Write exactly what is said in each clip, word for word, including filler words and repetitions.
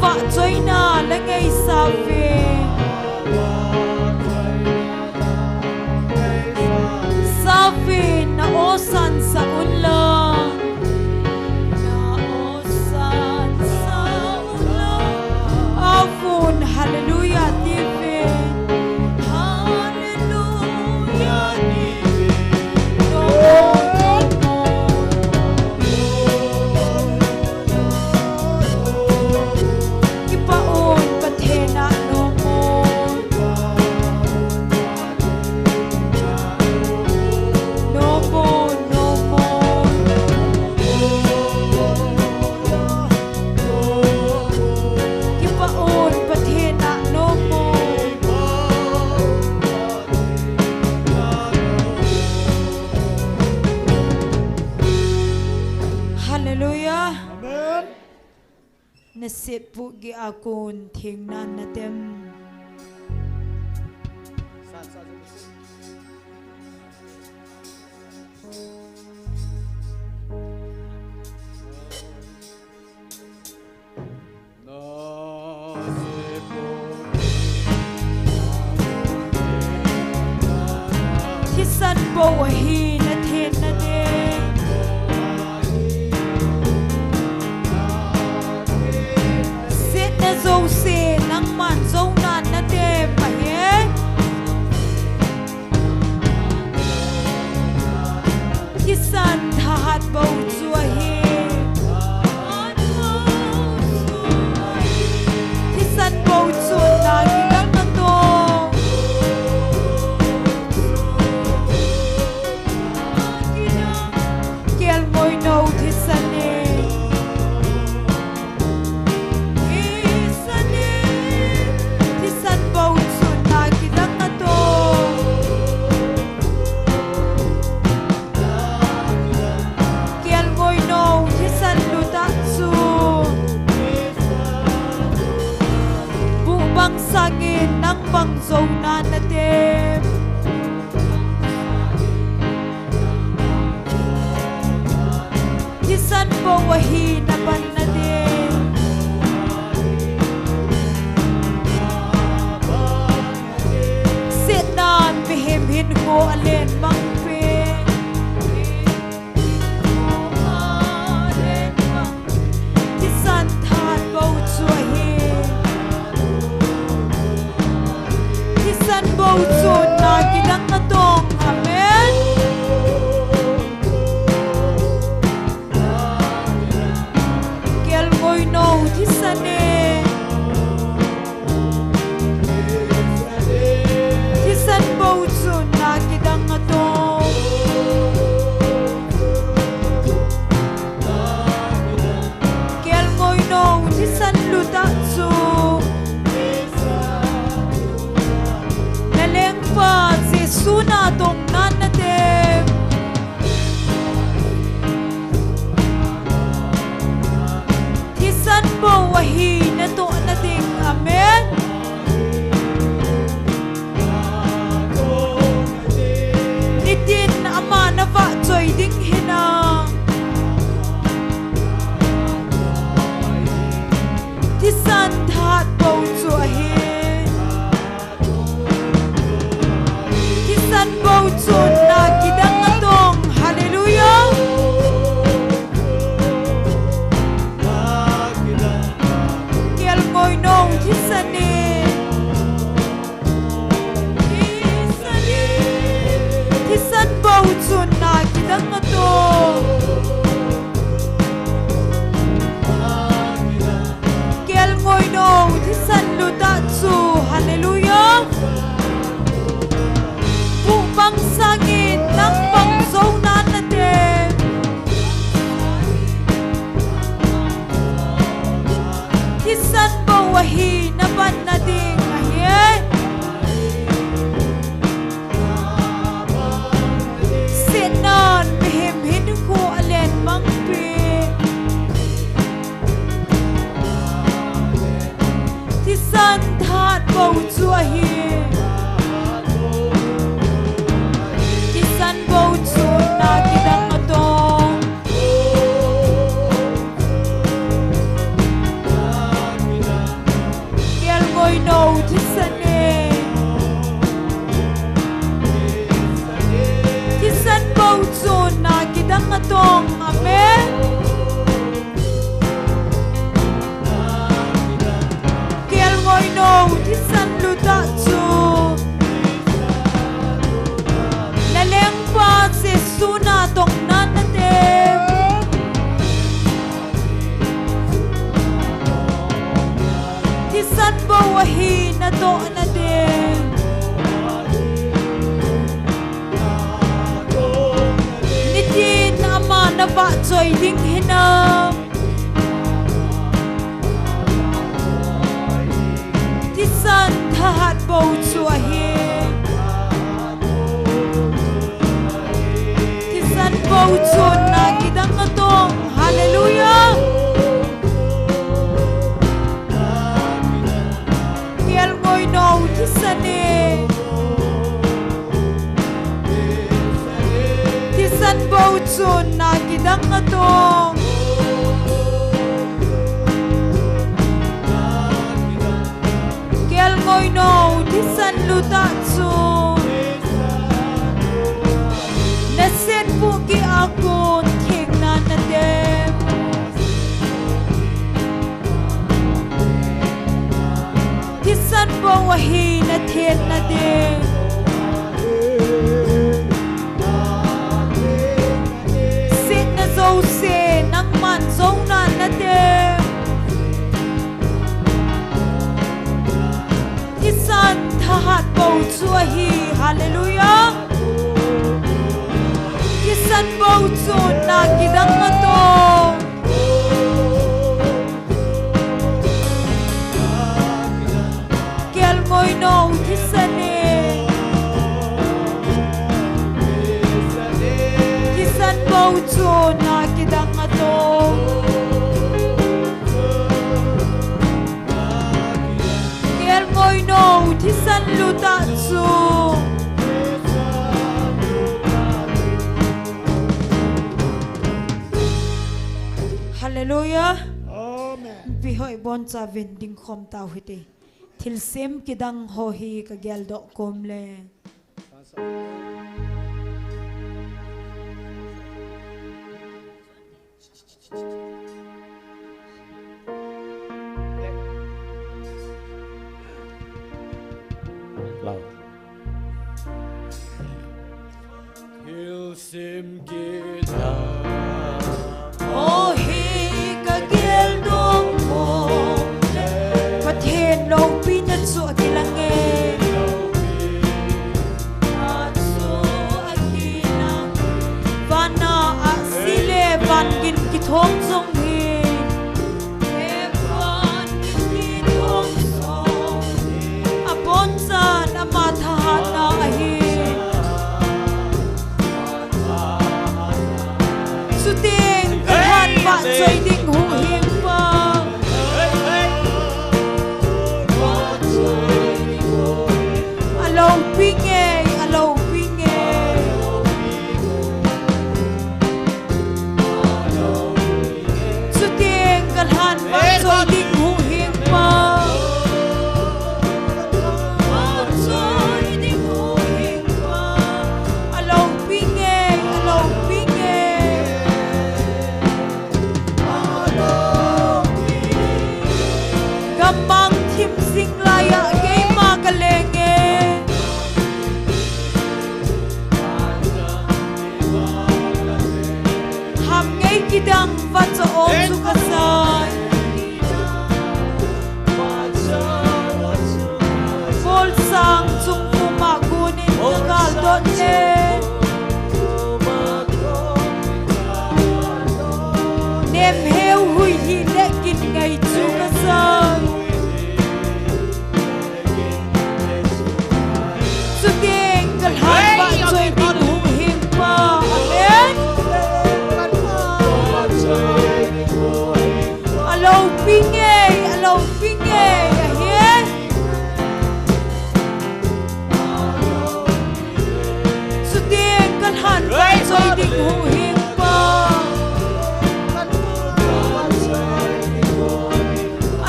Vahchoina la ngeisah uve. Sah uve, na aw sansah un la. Na aw sansah un la. Aw vun, hallelujah, ti uve. Hallelujah, ti uve. No more, no more. Kipah un Pathen a no more. No more, no more. Kipah un Pathen a no more. Hallelujah. Amen. Nasetpu geiya kon theng nan natem. Thisan bou ahi na thenna ding. Setna jouse nangman jou nan natem ahi. Thisan thahat bou chu ahi. Thisan bou chu na kidang natong. Kelngoi nou thisan e. Thisan e. Thisan bou chu na kidang natong. Kelngoi nou thisan lut a chu. Buh bang sangin nang bang jou nan natem. Thisan bou ahi na panna ding. Setnan mihem hinkho alen mang pen. Thisan thahat bou chu ahi. Thisan bou chu na kidang natong. Amen. Kelngoi nou thisan e. Thisan bou chu na kidang natong. Kelngoi nou thisan lut a chu. Na lengpa Jesu na dong nan natem. Thisan bou ahi natohna ding. Amen. Nitin ama na vahchoi ding hinam. Thisan thahat bou chu ahi. Thisan bou chu na kidang natong. Hallelujah. Kelngoi nou thisan e. Thisan bou chu na kidang natong. Kelngoi nou thisan lut a chu. Hallelujah. Buh bang sangin nang bang jou nan natem. Thisan bou ahi na panna ding ahi. Setnan mihem hinkho alen mang pen. Thisan thahat bou chu ahi. Thisan bou chu na kidang natong. Ahi natoh nading. Nitin ama navahchoi ding hinam. Thisan thahat bou chu ahi. Thisan bou chu na kidang atong. Hallelujah. Kelngoi nou thisan e. Thisan bou chu na kidang atong. Kelngoi nou thisan luta chu. Naset pu ki akun thengna natem. Thisan bou ahi nathen nading. Setna jouse nangman jouna natem. Thisan thahat bou chu ahi. Hallelujah. Thisan bou chu na kidang atong. Kelngoi nou thisan e. Thisan bou chu na kidang atong. Kelngoi nou thisan luta chu. Hallelujah. Amen. Bihoi boncha vin dingkhom tau hite. Thilsem kidang ho hi kageldoh kom le. Thilsem kidang ho hi kageldoh kom le. Pathen loupina chu akilang e. Vana ahsi le van gin kithong jong hi. Abonchan ama thahatna ahi. Chuteng kalhan vahchoi ding Huhhingpa. Alouping e, alouping e. Chuteng kalhan vahchoi ding Huhhingpa. Alouping e, alouping e. Gammang thim jing laiya keima kaleng e. Ham ngei kidang vacha o chu kasai. Bolsang chung puma kunin kagaldot le. Nemheu hui hi le kin ngei chu kasai. Chuteng kalhan vahchoi ding Huhhingpa. Amen. Alouping e, alouping e, ahi. Chuteng kalhan vahchoi ding Huhhingpa.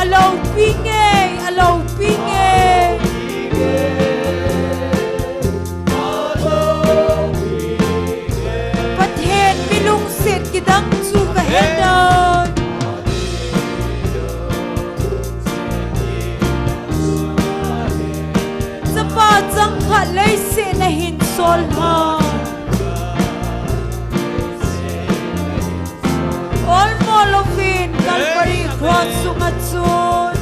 Alouping e, alouping e. Pathen mi lungset kidang chu kahet dai. Chapa changkhat leiset nahin sol ha. Olmo louvin Calvary cross sunga chun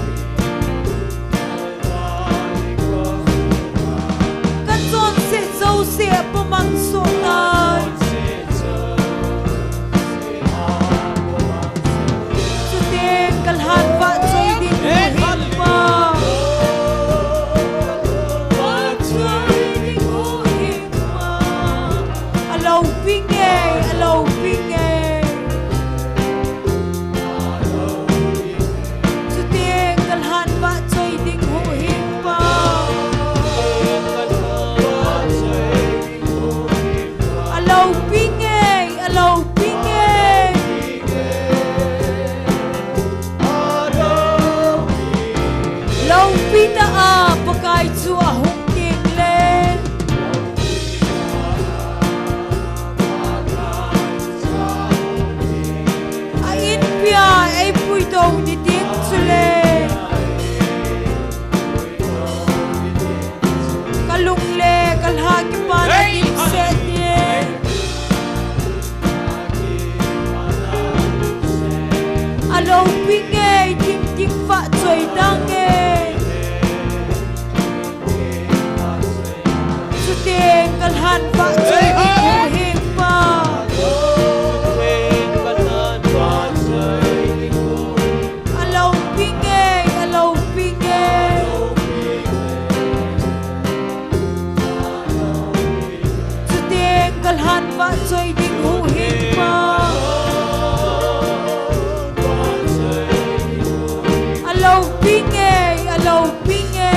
Pinge, alo pinge.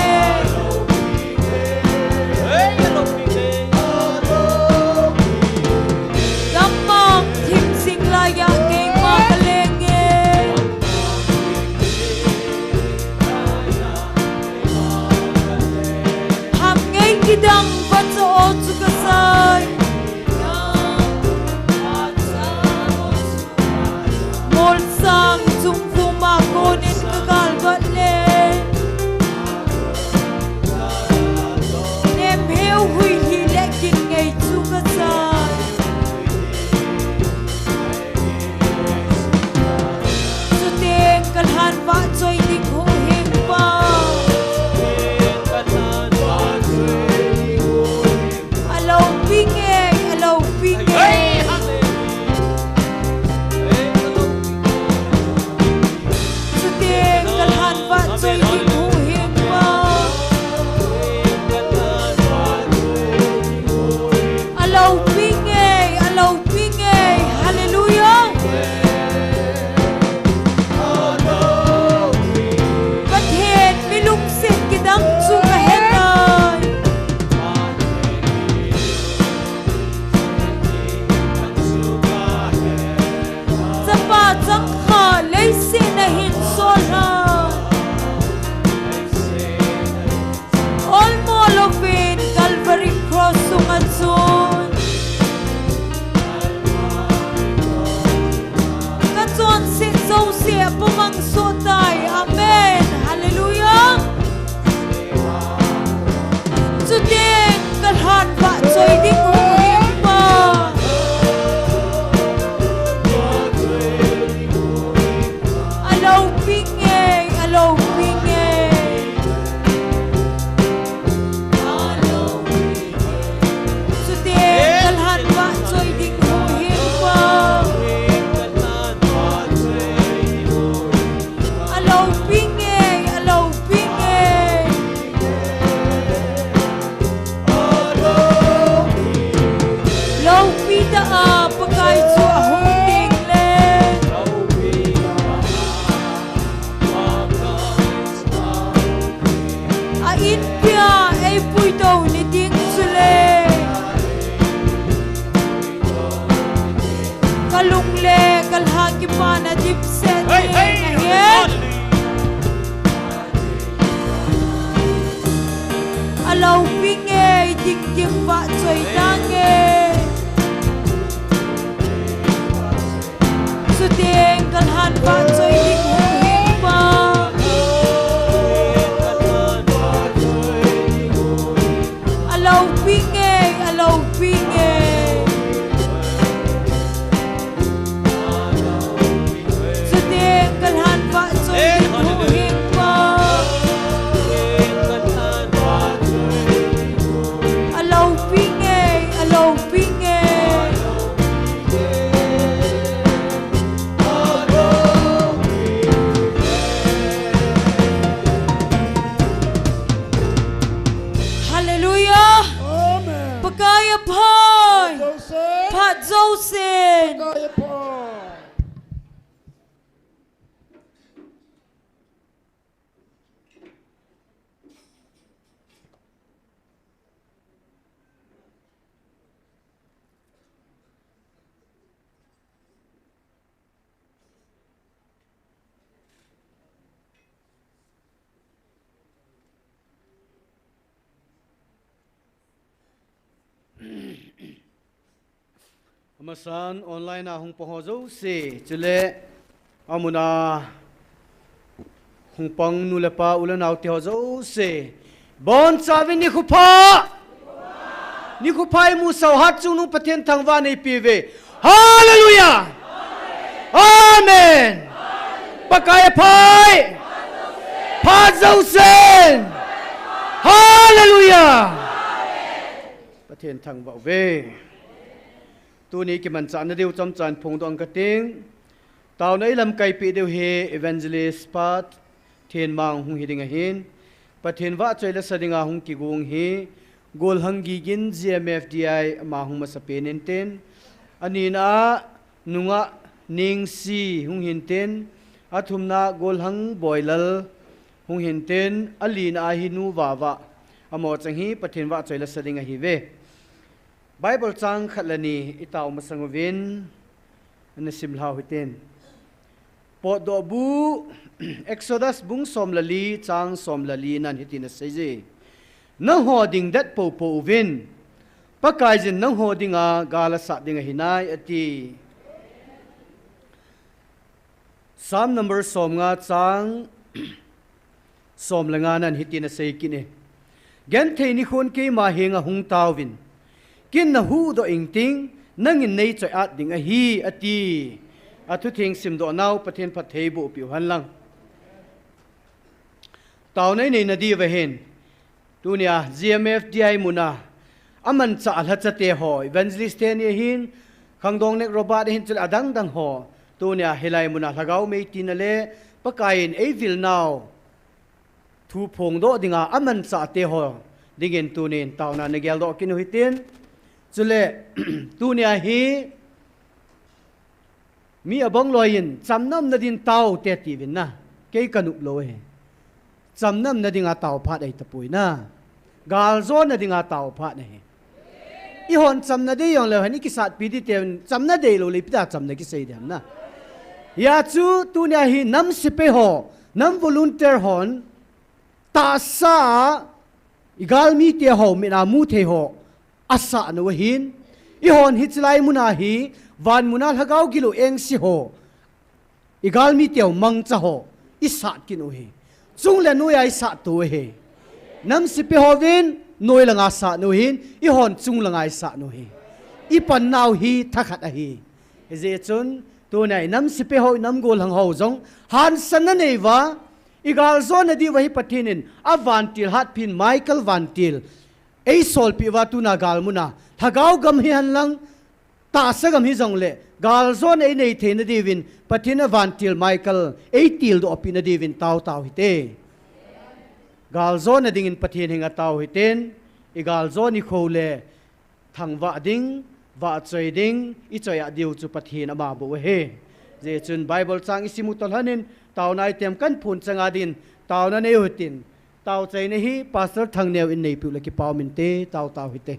Hey, alo pinge. Gamang thim sing laiya keima kalenge. Ham ngei kidang vacha o chu kasai. Molsang chung vuma konin kagalvat le. Nem heu hui hi le kin ngei chu kasai. Chuteng kalhan vahchoi ding huhhingpa. Alo pinge, alo pinge. Chuteng kalhan vahchoi ding huhhingpa. Alo pinge, alo pinge. Hallelujah. Pathen mi lungset kidang chu kahetai. Chapa changkhat leiset a hin sol a. Olmo louvin Calvary Cross sunga chun kachonset jouse apumang soh tai. Amen. Hallelujah. Chuteng kalhan vahchoi ding huhhingpa. Alo pinge, alo pinge. Chuteng kalhan vahchoi ding huhhingpa. Alo pinge, alo pinge. Loupi tah a Pakai chu ahung ding le. A inpi a eipuidoh ni ding chule. Kalung le kalha kipana dimset ding ahi. Alo pinge, dingkim vahchoi tange. Chuteng kalhan vahchoi ding huhhingpa. Alo pinge, alo pinge. Chuteng kalhan vahchoi ding huhhingpa. Alo pinge, alo pinge. Hallelujah. Amen. Pakai aphai. Phat jousen. Phat jousen. Pakai aphai. Amasan online a hung pang ho jouse, chule amun a hung pang nu le pa, u le nao te ho jouse, bonchauvin nikho pha. Nikho pha imusah u, hatchungnung Pathen thangvah in eipeh uve. Hallelujah. Amen. Pakai aphai. Phat jousen. Hallelujah. Pathen thangvah uve. Tuni kimanchahna diu chomcha in phongdoh inge kating. Taona ilamkaipeh diu hi Evangelist Pathenmang hung hiding ahin. Pathen vahchoi lasa dinga hung kigong hi Golhang Gigin G M F D I ama hung masapen intin. Anina a Nungah Nengsi hung hintin. Athumna a Golhang Boilal Hung hintin, alina a hi Nu Vava. Amaho chang hi Pathen vahchoi lasa ding ahiuve. Bible chang khat le ni i tao masang uvin, ana simlhau hitin. Potdohbu, Exodus bung som le li, chang som le li nan hitin aseiye. Nangho dingdet poupou uvin, Pakaiyin nangho dinga gal asat ding ahinai, ati. Psalm number somnga chang som le nga nan hitin asei kit e. Genthei nikhon keima henga hung taovin, kin nahuhdoh ingting, nangin neichoi-at ding ahi, ati. Athutheng simdoh nau Pathen phatthei boh peh u hen lang. Taona i neina diuva hin, tunia G M F D I muna amanchah lhacha te ho, evangelist teni ahin, Khangdong Nek Robert ahin, chule adang dang ho, tunia hilai muna lhagao mei tina le Pakaiyin eivil nau thu phongdoh dinga amanchah te ho dingin tunin taona nageldoh kit u hitin. Chule tunia hi mi abang loiyin, chamna umna din taote tiuvin na. Kei kanop lou e. Chamna umna dinga tao phat ahi tapoi na. Galjona dinga tao phat ahi. Eihon chamna dei jongleu hen, i kisatpi ding teuvin, chamna deilou le ipi dia chamna kisei dem na. Hijeh chun tunia hi nam sepai ho, nam volunteer hon, tahsa a i galmite ho, mit a mu thei ho, asah nau ahin. Eihon hiche lai muna hi, van muna lhagao gilou engse ho, i galmite ho mangcha ho, i sat kit u ahi. Chung le noiya i sat u ahi. Nam sepai hovin, noi langa sat u ahin, eihon chung langa i sat u ahi. I pan nau hi thakhat ahi. Hijeh chun, tunia i nam sepai ho, i nam gollhang ho jong, hansanna nei uva, i galjona diuva hi Pathen in, avantil hatpin Michael vantil eisolpeh uva tuna gal muna, lhagao gam hihen lang, tahsa gam hijongle, galjona einei theina diuvin, Pathen avantil Michael eitildoh peh na diuvin tao tao hite. Galjona dingin Pathen henga tao hitin, i galjo nikho le thangvah ding, vahchoi ding, i choi-at diu chu Pathen ama bou ahi. Hijeh chun Bible chang i sim u toh lhonin, taona item kan phon changa din, taona nei u hitin, taochaina hi Pastor Thangneo in neipeh u le kipa um inte, tao tao hite.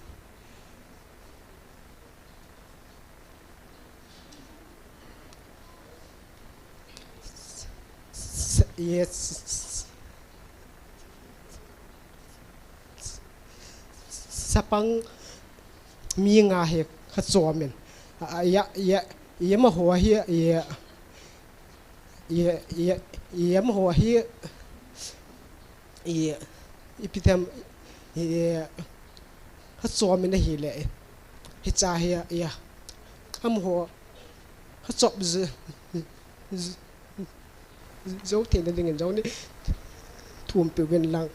s- s- ye s- s- sapang mi nga hi kha chomin, a, a, ya, ya, ya ma ho hi, ya, ya, ya, ya ma ho hi, ya, ipi ti ham, ya, kha chomin ahile, hicha hi, ya, amaho kha chop z- z- jou theina dingin jong ni thum peuvin lang.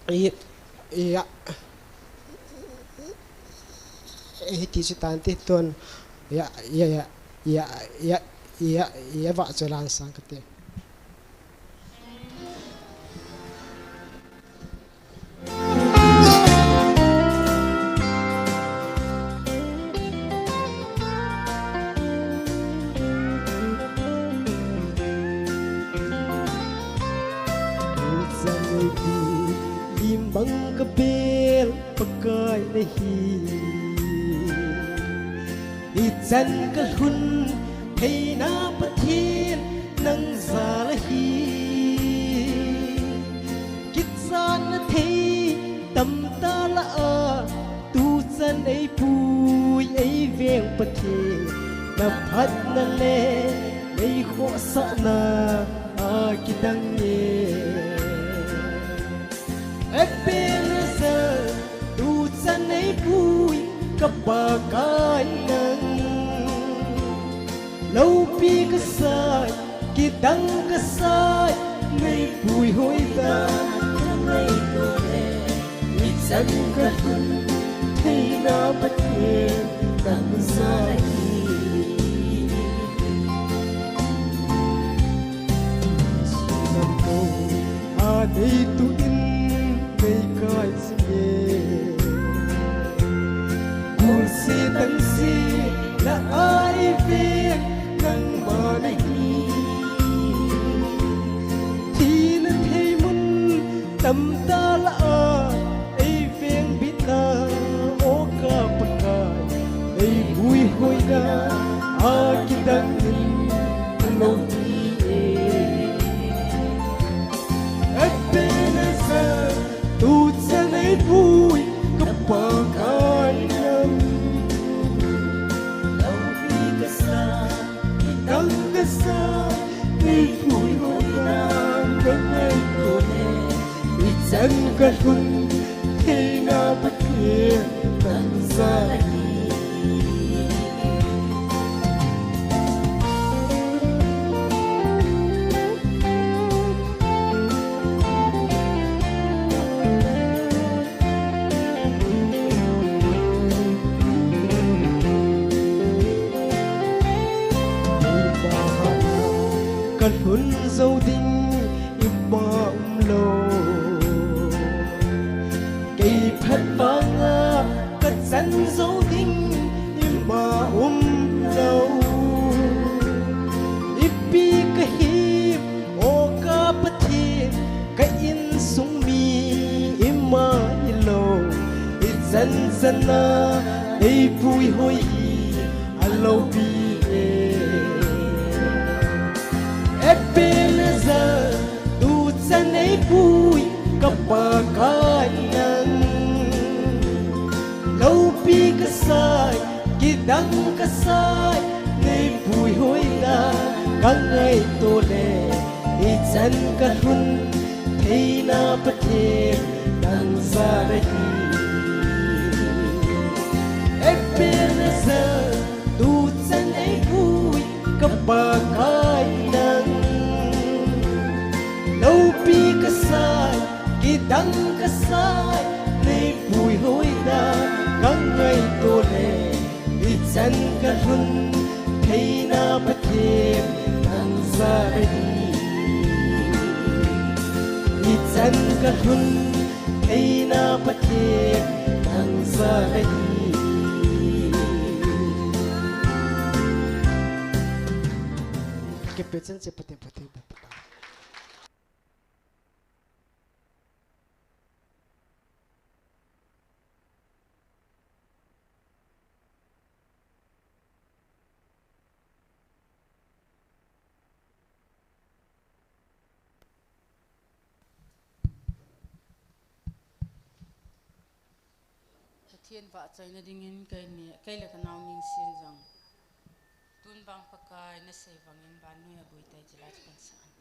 I, i, ya. Hiti chu tante tun. Ya, ya, ya, ya, ya, ya, ya, va chu lang sang kate. Lim bang ka bel Pakai nahi. Ichan ka lhun theina Pathen nang jal ahi. Kichatna thei tamtah lah a, tuchan eipui eiveng Pathen, na phatna le nei khohsahna a kidang e. Ebenezer, tuchan eipui ka Pakai nang. Loupi kasai, kidang kasai, neipui hoitah. Tang ka lhun theina Pathen nang ja ahi. Sumang ko a nei tu in nei kai sing e. Gul se tang se la a ei veng nangma nahi. Thina thei mun tamtah lah a ei veng bitna, o ka Pakai, ei puihoina a kidang in alopi e. Ebenezer, tu chan ei pui ka Pakai nang. Loupi ka sa, kidang ka sa, ei puihoina ka ngaito le, ichan ka lhun theina Pathen nang ja ahi. Ka lhun jou ding ima umlou, kei phat vanga ka chan jou ding ima umlou. Ipi ka hi, o ka Pathen, ka insung mi ima hilou, ichan chan a nei puihoi hi alopi e. Ebenezer, tu chan ei pui ka Pakai nang. Loupi ka sai, kidang ka sai, nei puihoina ka ngaito le, ichan ka lhun theina Pathen nang ja ahi. Ebenezer, tu chan ei pui ka Pakai nang. Loupi ka sai, kidang ka sai, nei puihoina ka ngaito le, ichan ka lhun theina Pathen nang ja ahi. Ichan ka lhun theina Pathen nang ja ahi. Kipe chan che Pathen, Pathen, Pathen. Pathen vahchoina dingin kei ni, kei le ka nao Ningsin jong. Tun vang Pakai nasei vangin vannoi a boi tai ti la chu kan sa an.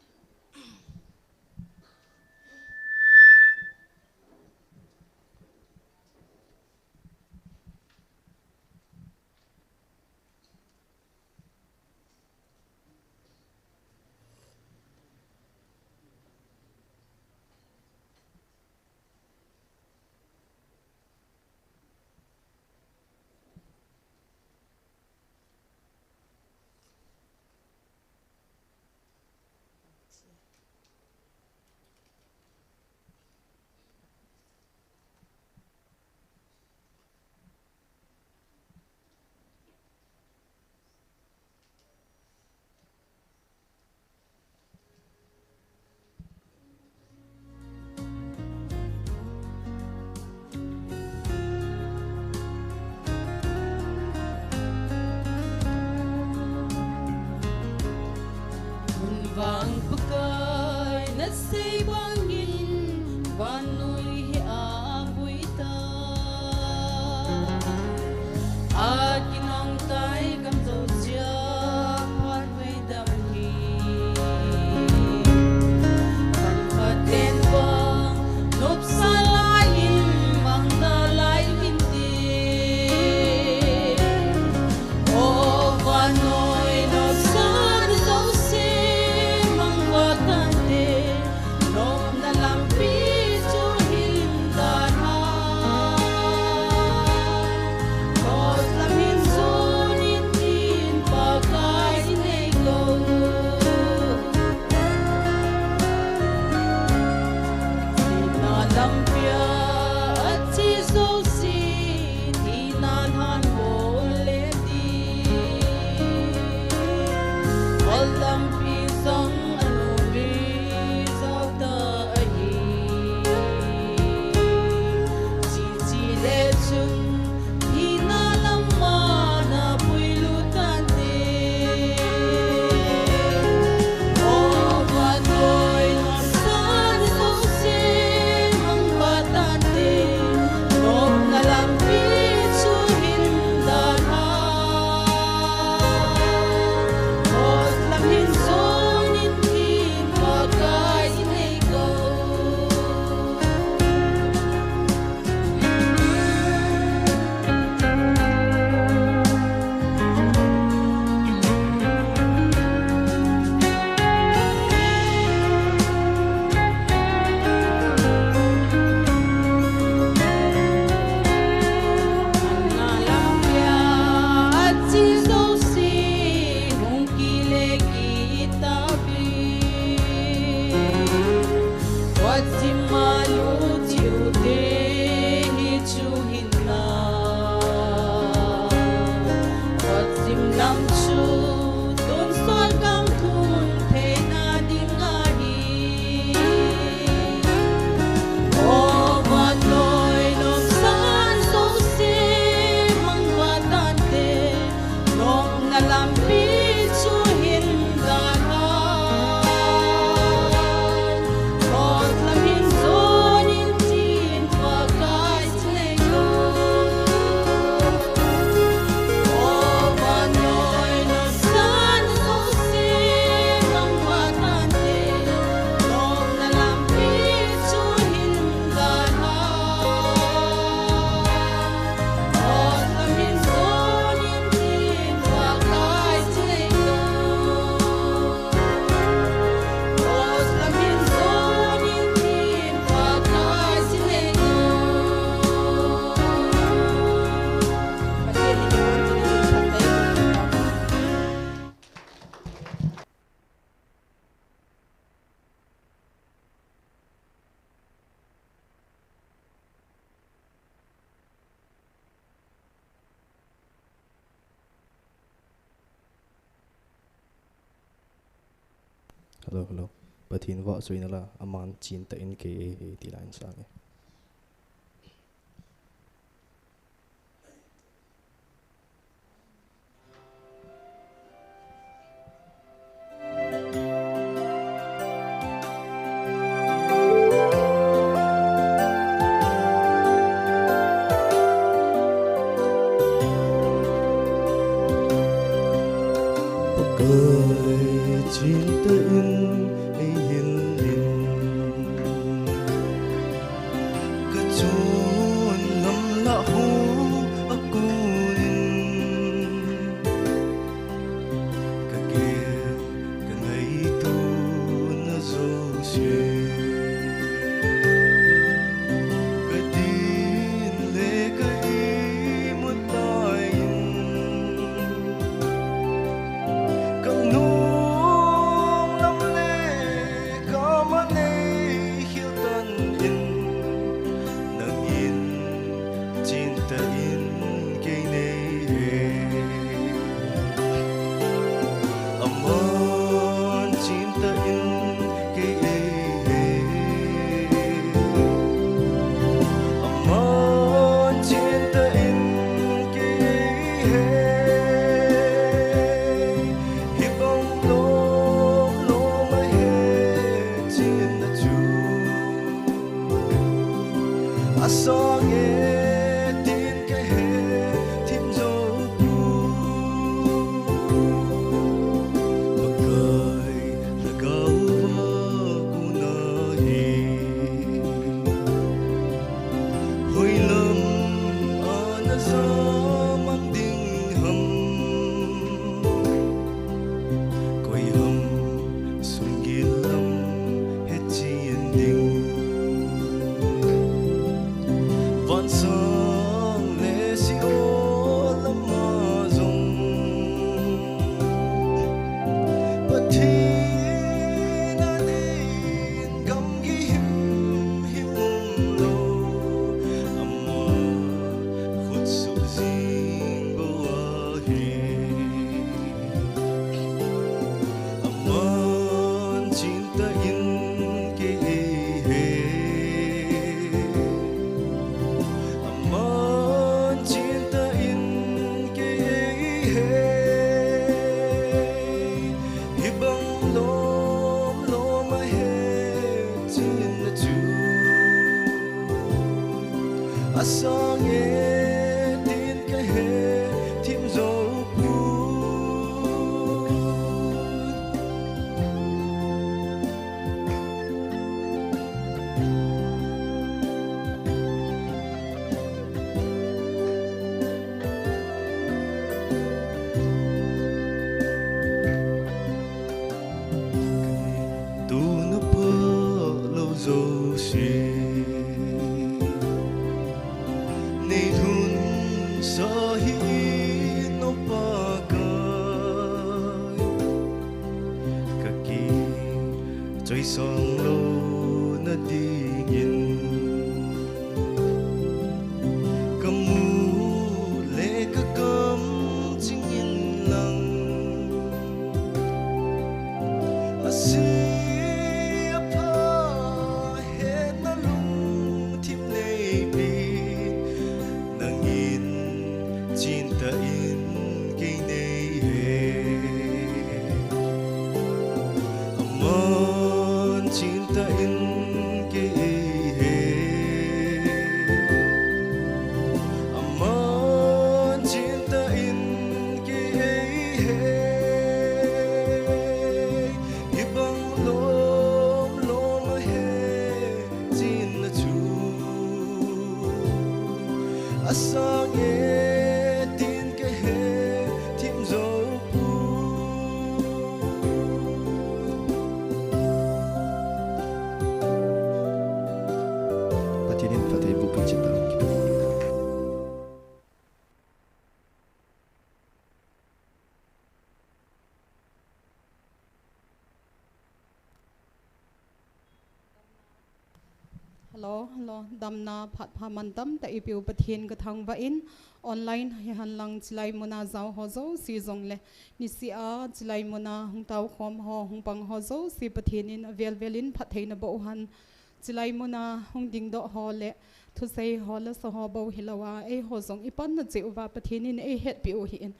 Hello, hello. Pathen vahchoina la, aman chintah in kei eihei ti la in sang e. Pakai chintah in eihil in, kachon lam lah ho a kon in, kagel kangaito na jouse, kadin le ka imut lai in, kanung lam le kaman eihil tan in, nangin chintah in kei nei he. Aman chintah in kei ei he. Aman chintah in kei ei he. Hibang lom lom ahi chinna chu, asang e tin kahe thim jou poi. Pakai lhagao va kona hi hoilam a na ja mang ding ham? Koi ham sunggil lam hechen ding? Vansang le Sheol lama jong Pathen a dingin gamgi himhim umlou, ama khut suh jing bou ahi. Aman chintah in kei ei he. Aman chintah in kei ei he. Hibang lom lom ahi chinna chu, asang e tin kahe thim jou poi. Tuna pha lou jouse, nei lhun sah hih in o Pakai. Ka kichoisang louna dingin, ka mut le ka kam ching in lang, a se a pha hetna lungthim nei peh. Nangin chintah in kei nei he. Aman chintah in kei ei he. Aman chintah in kei ei he. Hibang lom lom ahi chinna chu, asang e tin ka he thim jou poi. Pathen in phatthei boh peh cheh tah. Hello, hello. Damna phat pha mantam tah eipeu Pathen kathangvah in, online hihen lang chilai muna jao ho jouse jongle, niseh a chilai muna hung taokhom ho, hung pang ho jouse Pathen in avel vel in phattheina boh hen. Chilai muna hung dingdoh ho le thusei ho lasa ho bou hilouva, eiho jong ipanna cheh uva Pathen in eihetpeh u ahin,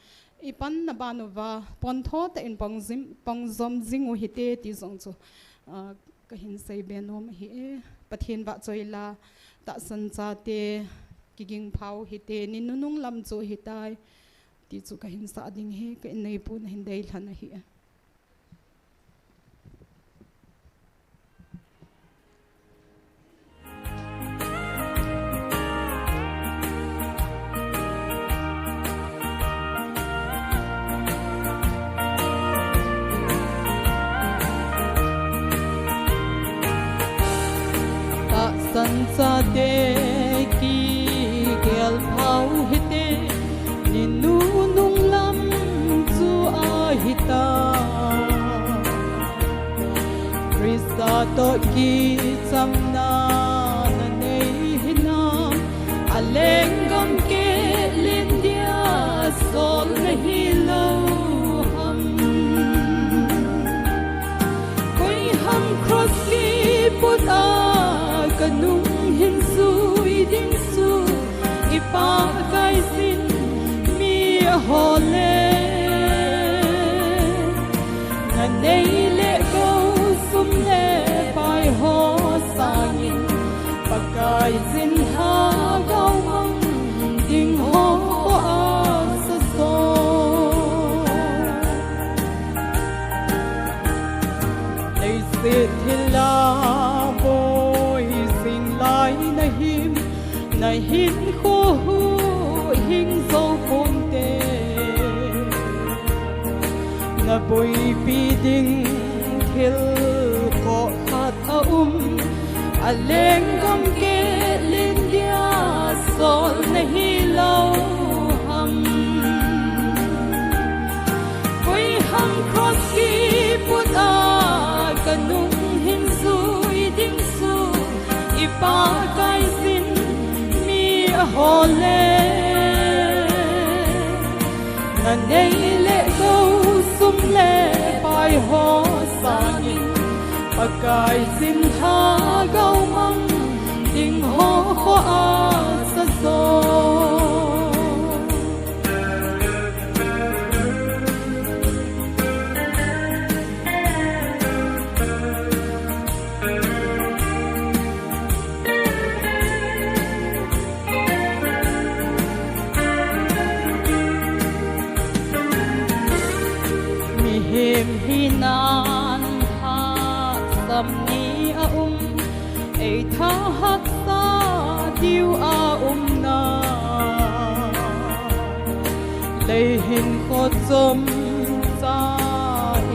ipanna ban uva pontho tah in pang jim, pang jom jing u hite ti jong chu, ah, kahin seibe nom ahi e. Pathen vahchoi la, tahsan chate, kiging phau hite, ni nunung lam chu hitai, ti chu kahin sah ding ahi, ka inneipun ahin deilhen ahi e. Tahsan chate kigel phau hite, ni nunung lam chu ahita. Christa toh kichamna nanei hinam, alenggam kelin dia sol nahilou ham. Koiham cross kiput a kanung hin jui ding chu, iPakaiyin mi ahol e. Nanei le gou sum le pai ho sangin, Pakaiyin lhagao mang ding ho kho asa jo. Leiset thil a boi jing lai nahim, nahinkho huhhing jou ponte. Naboipi ding thil kho khat aum, alenggam kelin dia sol nahilou ham. Koiham cross kiput a kanung hin jui ding chu, iPakaiyin mi ahol e. Nanei le gou sum le pai ho sangin, Pakaiyin lhagao mang ding ho kho asa jo. Mihem hinan haksam ni aum, eitha haksa diu aumna. Lei hinkho chomcha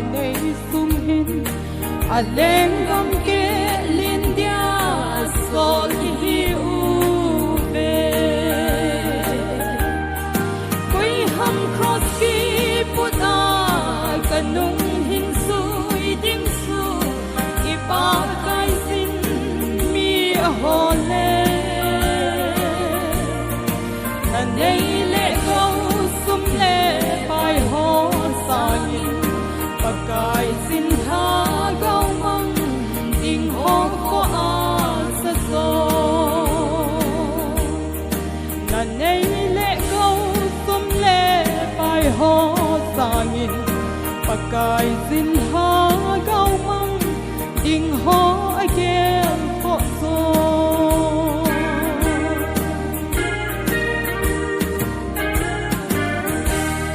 inei sung hin, alenggam kelin dia sol ihiuve. Koiham cross kiput a kanung hin jui ding chu, iPakaiyin mi ahol e. Nanei le gou sum le pai ho sangin, Pakaiyin lhagao mang ding ho kho asa jo. Nanei le gou sum le pai ho sangin, Pakaiyin lhagao mang ding ho agel kho jo.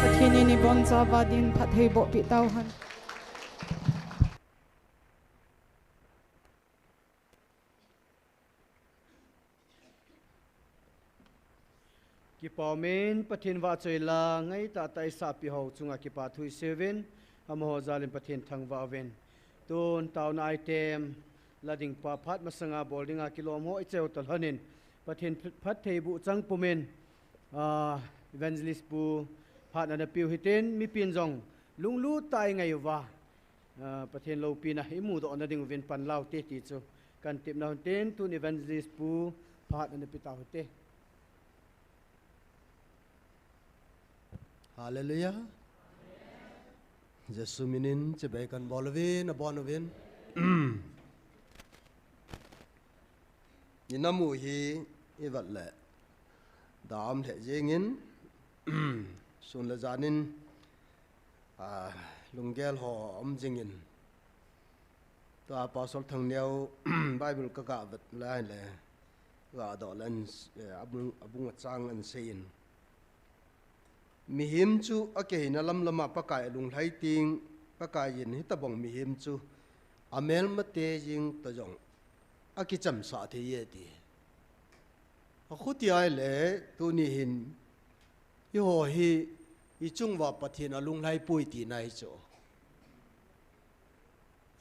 Pathen in ibonchauva din phatthei bohpeh tauhen. Kipa umin, Pathen vahchoi la ngaitah tah eisahpeh ho chunga kipathu iseiyuvin, amaho jalin Pathen thangvah uvin. Tun taona item la dingpa phat masanga bol dinga kilom ho icheu talhonin, Pathen ph-, phattheiboh chang pumin, ah, Evangelist Pu phat ana peu hitin, mipin jong lunglut tah a ingaiyuva, ah, Pathen loupina imudoh nading uvin panlaute ti chu Kan tepna hon tin tun evangelist pu phat ana pe tau hite. Hallelujah. Jesu minin chibai kan bol uvin, abon uvin. Inamu hi ivet le dam le jingin, sun le janin, a, lunggel ho um jingin. Tua Pastor Thangneo Bible ka ga vet lai le, ga doh le, eh, abung, abung achang ahin seiyin. Mihem chu akihina lamlama Pakai alunglhai teng, Pakai in hitabang mihem chu amelmate jeng ta jong akichamsah thei e ti. Akhuti ahile tuni hin, eiho hi ichung uva Pathen alunglhai poi tina ahi chu.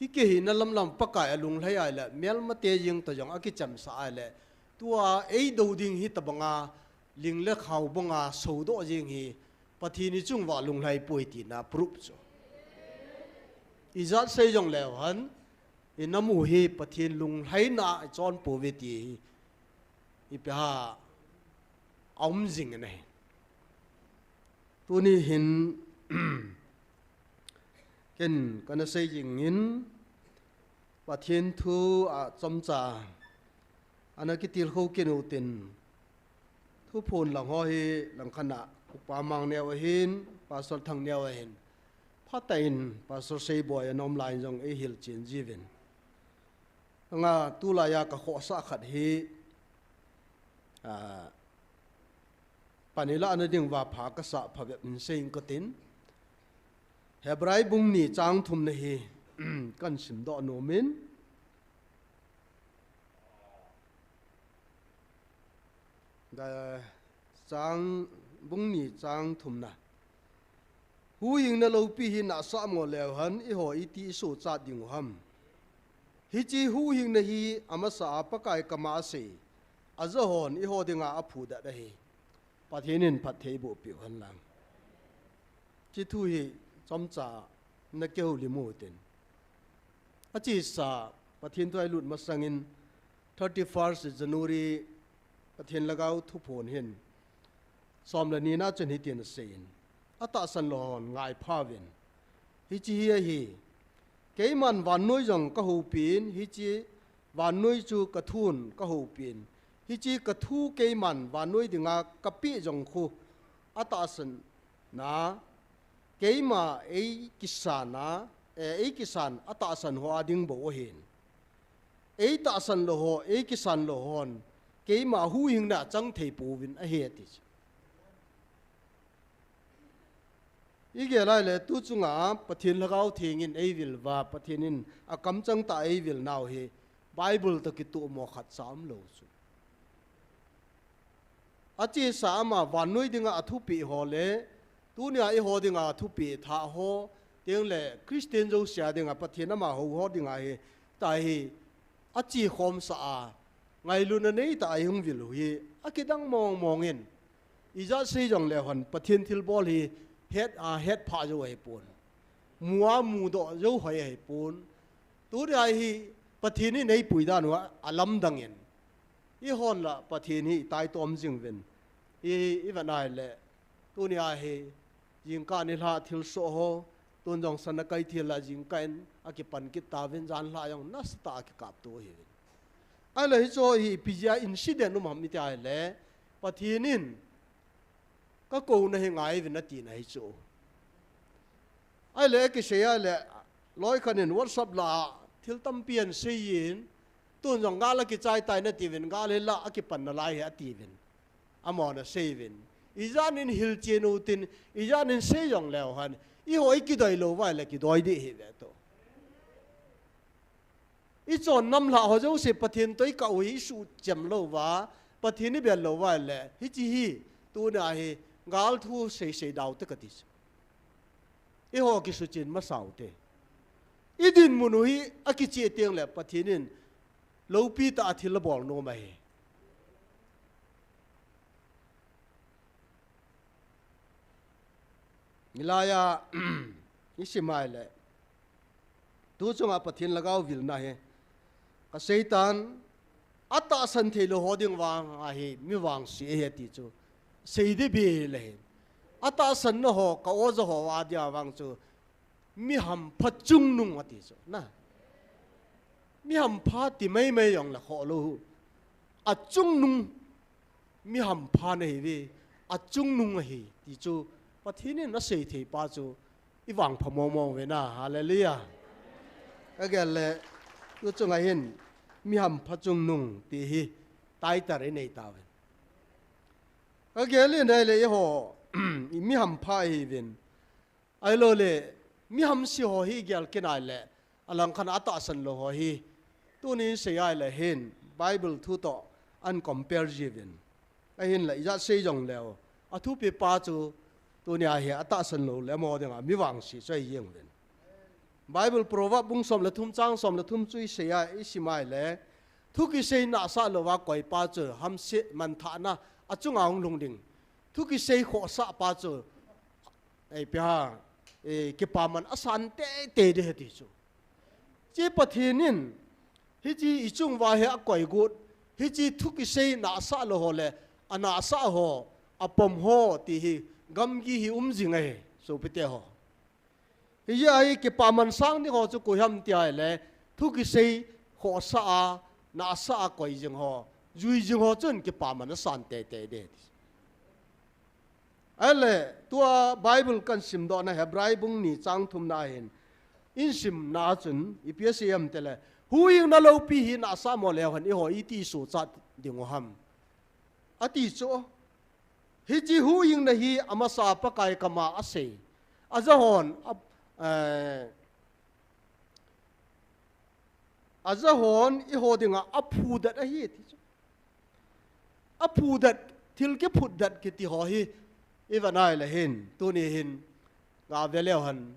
Ikihina lamlam Pakai alunglhai ahile, melmate jeng ta jong akichamsah ahile, tua eido ding hitabanga, ling le khao banga sodoh jeng hi, Pathen ichung uva alunglhai poi tina proof chu. Ijat sei jongleu hen, inamu hi Pathen lunglhaina ichon pouve ti hi, ipi ham aum jing ahi. Tuni hin, ken kana sei jingin, Pathen thu a chomcha ana kitilkhou kit utin, thuphon lang ho hi langkhat a Upa Mangneo ahin, Pastor Thangneo ahin, phatah in Pastor Seiboi ana um lai in jong eihil chen jiuvin. Anga tulaiya ka khohsah khat hi, a, pan ilahna ding uva pha kasah phabep in seiyin katin. Hebrai bung ni chang thumna hi kan simdoh nomin. Da, chang, bung ni chang thumna. Huhhingna loupi hi nahsah mo leu hen, eiho iti isochat diu ham. Hiche huhhingna hi amasa a Pakai kama a asei, aja hon eiho dinga aphudet ahi. Pathen in phatthei boh peh u hen lang. Hiche thu hi chomcha na kihoulim u hitin. Achesa Pathen thu a ilut masangin thirty-first January Pathen Lhagao thuphon hin som le ni na chun hitin aseiyin. Atahsan lou hon ngai phauvin. Hiche hi ahi. Keiman vannoi jong kahoupin, hiche vannoi chu kathun kahoupin. Hiche kathu keiman vannoi dinga kapeh jong khu atahsan na, keima eikisan a, eh, eikisan atahsan ho a ding bou ahin. Eitahsan lou ho, eikisan lou hon, keima huhhingna chang thei pouvin ahi ati. Igel lai le tu chunga Pathen Lhagao Theng in eivil uva, Pathen in akamchang tah a eivil nau hi, Bible toh kitoh mo khat cha umlou chu. Achesa ama vannoi dinga athupeh ho le, tunia eiho dinga athupeh thah ho, teng le Christian jouse a dinga Pathen ama hou ho dinga hi, tua hi, achekhomsah a, ngailutna neitah a eihung vil u hi, akidang mong mong in. Ijat sei jongleu hen, Pathen thilbol hi, het a, hetphah jou ahipon. Mu a, mudoh jou hoi ahipon. Tunia hi, Pathen in eipui dan u a, alamdang in. Eihon la Pathen hi itaitom jing uvin. I, ivet nai le. Tunia hi jingkah nilhah thilsoh ho. Tun jong sana kai thil la jingkah in akipan kit tauvin, janhi jong nasatah a kikapto ahiuvin. Ahile hiche hi ipi jeh a incident um ham iti ahile. Pathen in kakouna hi ngaiuvin atina hichu. Ahile kisei ahile, loikhat in WhatsApp lah a thil tampi ahin seiyin, tun jong gal akichai tai natiuvin, gal hi lah akipan nalai ahi atiuvin. Amahon aseiuvin. Ijat in hilchen utin, ijat in sei jongleu hen, eiho ikidoi lou uva ahile kidoi ding ahiuve tu. Ichon namlhah ho jouse Pathen toh ikah u hi isuhchem lou uva, Pathen ibel lou uva ahile, hiche hi, tunia hi, gal thu seisei dau te kati chu. Eiho kisuchen masa u te. Idinmun u hi akicheh teng le Pathen in loupi tah a thil abol nom ahi. Hilaiya, isim ahile. Tu chunga Pathen Lhagao vilna hi. Ka seitan, atahsan theilou ho ding vang ahi, mi vangse ahi ati chu. Seiding bel ahi. Atahsan na ho, ka oja ho adia vang chu, mi hampha chungnung ati chu. Na. Mi hampha ti maimai jongle khoh lou. Achungnung mi hampha nahi ve, achungnung ahi, ti chu Pathen in asei thei pa chu i vangpha momo uve na, hallelujah. Ka gel le, tu chunga hin, mi hampha chungnung ti hi, title i nei tauve. Ka gel le nei le i ho, i mi hampha ahi uvin. Ahilou le, mi hamse ho hi gel kit nai le, alang khat a atahsan lou ho hi. Tuni in sei ai le hin, Bible thu toh, an compare ji uvin. Ahin le, ijat sei jongleu. Athupi pa chu, tuni a hi, atahsan lou le, amaho dinga, mi vangse chu ahi jeng uvin. Bible Proverb bung som le thum chang som le thum chu i sei a, i sim ai le, thu kisei nahsah louva koi pa chu, hamse manthahna, achunga hung lhung ding. Thu kisei khohsah pa chu, Ei, ipi ham, eh, kipaman asan teitei ding ahi ti chu. Hiche Pathen in, hiche i chung uva hi akoi got, hiche thu kisei nahsah lou ho le, anahsah ho, apom ho, ti hi, gamgi hi um jing ahi, sopite ho. Hijeh a hi kipaman sang ding ho chu koi ham ti ai le, thu kisei khohsah a, nahsah a koi jing ho, jui jing ho chun kipaman asan teitei ding ahi ti. Ahile, tua Bible kan simdohna Hebrai bung ni chang thumna hin, in simna chun, ipi asei ham tile, huhhingna loupi hi nahsah mo leu hen, eiho iti suhchat ding u ham. Ati chu, hiche huhhingna hi amasa Pakai kama asei. Aja hon, a, eh, Aja hon eiho dinga aphudet ahi ti chu. Aphudet, thil kiphutdet kiti ho hi, i va nai le hin, tuni hin, ga ve leu hen,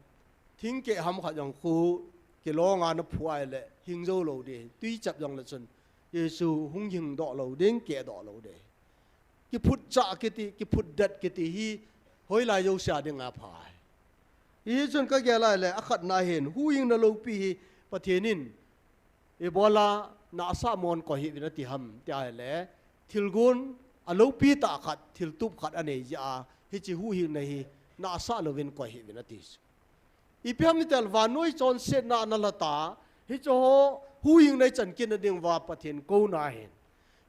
thingkeh ham khat jong khu, kilonga na phu ai le, hing jou lou ding, tui chep jong le chun, Jesu hung hing doh lou ding, keh doh lou ding. Kiphutchah kiti, kiphutdet kiti hi, hoilai jousea dinga pha ahi. Hichun ka gel ai le, akhatna hin, huhhingna loupi hi, Pathen in, ibola nahsah mon koi hih uvin ati ham, ti ai le, thilgon, aloupi tah khat, thiltup khat anei jeh a, hiche huhhingna hi, nahsah louvin koi hih uvin ati chu. Ipi ham itile vannoi chonsetna ana la ta, hiche ho huhhingna ichan kitna ding uva Pathen kouna ahin.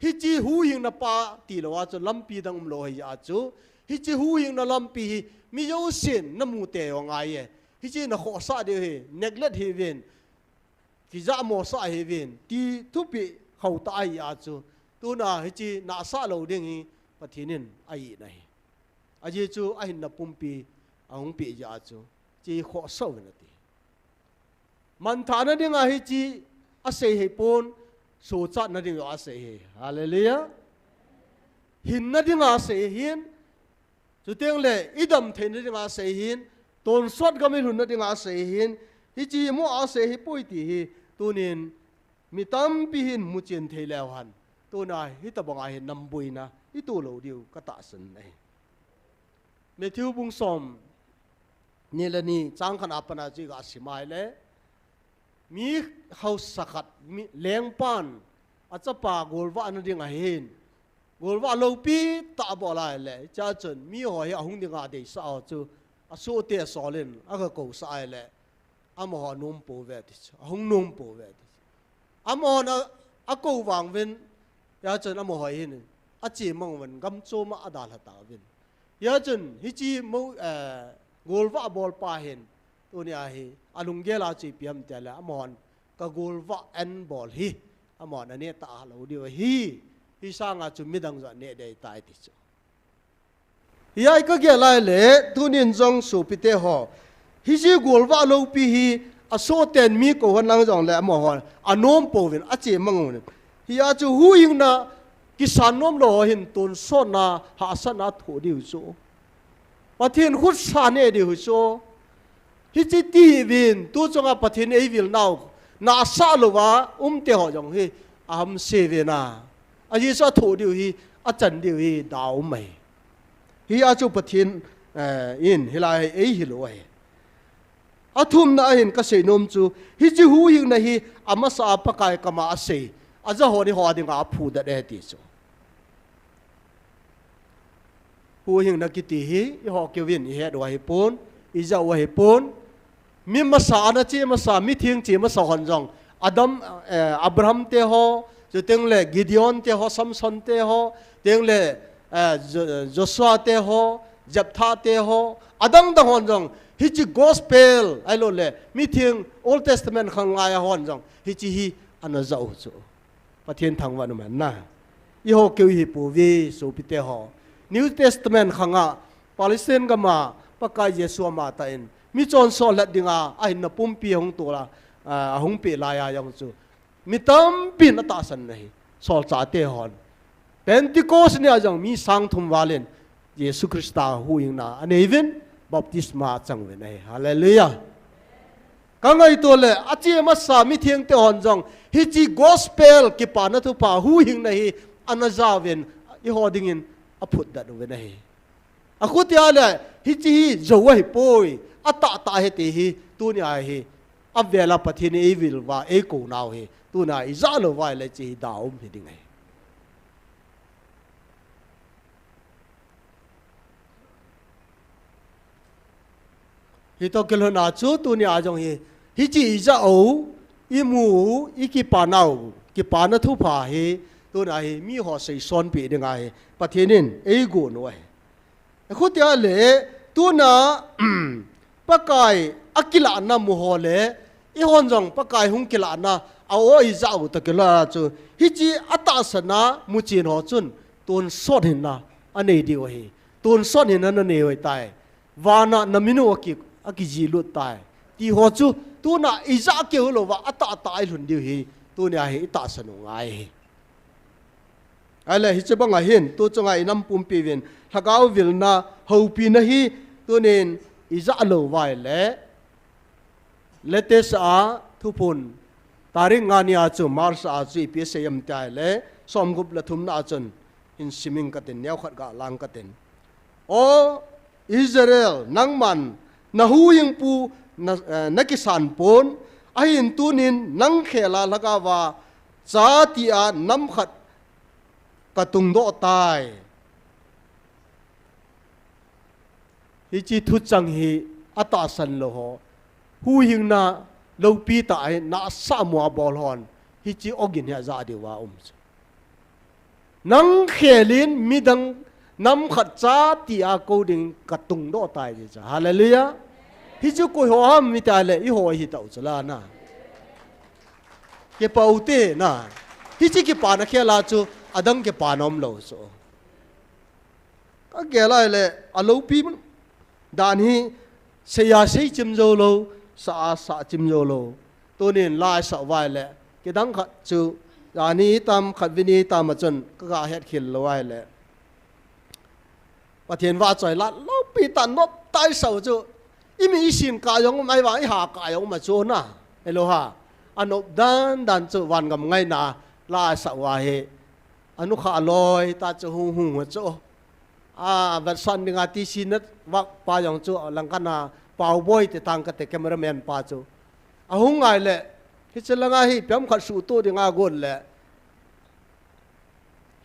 Hiche huhhingna pa tilou a chu lampi dang umlou ahi a chu. Hiche huhhingna lampi hi mi jousen namu tei u angai e. Hiche nakhohsah diu ahi, neglect hih uvin, kijahmosah hih uvin, ti thupeh khauh tah ahi a chu. Tuna hiche nahsah lou ding hi Pathen in a-itna ahi. Ajeh chu ahinna pumpi ahung peh jeh a chu, hiche khohsah uvin ati. Manthahna dinga hiche asei hih pon, suhchatna dinga asei ahi. Hallelujah. Hinna dinga asei ahin, chuteng le idam theina dinga asei ahin, tonsot gam ilhunna dinga asei ahin, hiche mo asei ahipoi ti hi, tunin mi tampi hin muchen thei leu hen. Tuna hitobanga hi namboina ito lou diu katahsan ahi. Matthew bung som ni le ni chang khat a pat a chu iga sim ai le, mi haosa khat, mi lengpan achapa golvahna ding ahin, golvah loupi tah abol ai le, hichea chun miho hi ahung dinga deisah ho chu asohte asol in aga kousah ai le, amaho anom pouve ti chu, ahung nom pouve ti chu. Amahon a, akou vang uvin, hia chun amaho hin ache mang uvin, gam chom a adalha tauvin. Hia chun hiche mo, eh, golvah bolpa hin, tunia hi alunggel a chu ipi ham tile, amahon ka golvah an bol hi, amahon aneh talou diu ahi, hisanga chu midang joh aneh dei tai ti chu. Hia i ka gel ai le, tunin jong sopite ho, hiche golvah loupi hi asohten mi kou hen lang jongle amahon anom pouvin, ache mang uvin. Hia chu huhhingna kisan nom lou ho hin tonsotna, hahsatna athoh diu chu, Pathen khutsa aneh diu chu. Hiche ti hih uvin, tu chunga Pathen in eivil nau, nahsah louva umte ho jong hi ahamse uvin a, ajeh chu athoh diu hi, achan diu hi dau um ahi. Hia chu Pathen, eh, in hilai hi eihil u ahi. Athumna ahin kasei nom chu, hiche huhhingna hi amasa a Pakai kama asei, aja ho ni ho dinga aphudet e ti chu. Huhhingna kiti hi, eiho keuvin ihet u ahipon, ija u ahipon. Mi masa, ana che masa, mitheng che masa hon jong, Adam, eh, Abraham te ho, chuteng le Gideon te ho, Samson te ho, chuteng le, eh, Jo-, Joshua te ho, Jephthah te ho, adang dang hon jong, hiche gospel, ahilou le, mitheng Old Testament khang ngai a hon jong, hiche hi ana ja u chu. Pathen thangvah in um hen na. Eiho keu hi pouve, sopite ho. New Testament khanga, Palestine gama, Pakai Jesu ama tah in, mi chonset lheh dinga, ahinna pumpi ahung tol a, a, ahung peh laiya jong chu. Mi tampin atahsan ahi, solchahte hon. Pentecost nia jong mi sang thum val in, Jesu Christa huhhingna anei uvin, baptisma achang uvin ahi. Hallelujah. Ka ngaito le, ache masa mitheng te hon jong, hiche gospel kipana thupha huhhingna hi ana ja uvin, eiho dingin aphutdet uvin ahi. Akhutia le, hiche hi jou ahipoi, atahtah ahi ti hi, tunia hi, avel a Pathen in eivil uva, eikou nau hi, tunia ija lou uva ahile hiche hi da um hi ding ahi. Hitoh kilhon a chu tunia jong hi, hiche ija u, imu u, ikipa nau, kipana thupha hi, tunia hi, mi ho seisonpeh dinga hi, Pathen in eigon u ahi. Khutia le, tuna, Pakai akilahna mu ho le, eihon jong Pakai hung kilahna, a-o ija u toh kilhon a chu, hiche atahsan a muchen ho chun, tonsot hinna anei diu ahi. Tonsot hinna nanei u ahitai. Vana namin u aki, akijihlut tai. Ti ho chu, tuna ija keu louva, atahtah a ilhun diu hi, tunia hi itahsan u ngai ahi. Ahile, hiche banga hin, tu chunga inam pumpi uvin, lhagao vilna, houpina hi, tunin ija lou uva ahile, latest a, Thuphon, tarik nga nia chu, March a chu, ipi asei em tia ahile, somgup le thumna a chun, hin siming katin, neokhat galang katin. O Israel, nangman, nahuhhingpu, na, eh, nakisan pon, ahin tunin, nang khela lhagaova, cha tia nam khat katungdoh tai. Hiche thuchang hi atahsan lou ho. Huhhingna loupi tah ahi nahsah mo a bol hon. Hiche ogin hi aja diuva um chu. Nang khelin midang nam khat cha tia kou ding katungdoh tai ti chu. Hallelujah. Hichu koi ho ham tia ahile eiho hitah u chu la na. Kipah u te na. Hiche kipana khela chu adang kipana umlou chu. Ka gel ahile, aloupi dan hi, seiya sei chim jou lou, sa a sa chim jou lou. Tunin la isah uva ahile, kidang khat chu, jani tam, khatvei ni tam a chun, ka ga het khel lou ahile. Pathen vahchoi la, loupi tah nop tah isah u chu, imi isin kah jong um, ahivang iha kah jong um a chu na, hello ha. Anop dan dan chu, vangam ngaina, la isah uva hi. Anukhah loi tah chu hung hung u chu. A, vetsah dinga T C Network pa jong chu, langkhat a Paoboi ti tang kate cameraman pa chu. Ahung ngai le, hiche langa hi ipi ham khat suhtoh dinga gon le.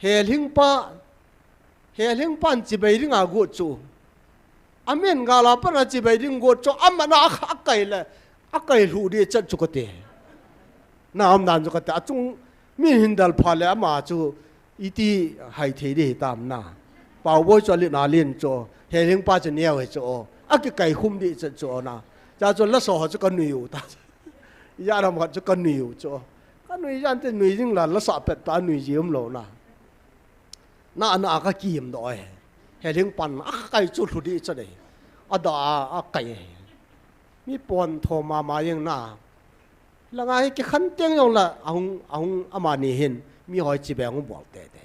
Helhing pa, Helhing pan chibai dinga got chu. Amin gala pana chibai ding got chu, aman a kha akai le, akai lhu di chat chu kate. Na umdan chu kate, achung min hin dal pha le ama chu, iti hai thei di hitam na. Paoboi chu alin alin chu, Helhing pa chu neo hi chu, akikai khum di chat chu na. Cha chu laso ho chu kanui u ta. Ijat ham khat chu kanui u chu. Kanui jan te nui jing la, lasa pet ta nui ji umlou na. Na, na ka kimdoh e. Helhing pan akai chu lhu di chat e. Ada a, akai e. Mi pon tho mama jeng na. Langa hi kikhen teng jong la, ahung, ahung amani hin, mi hoi chibai hung bol tete.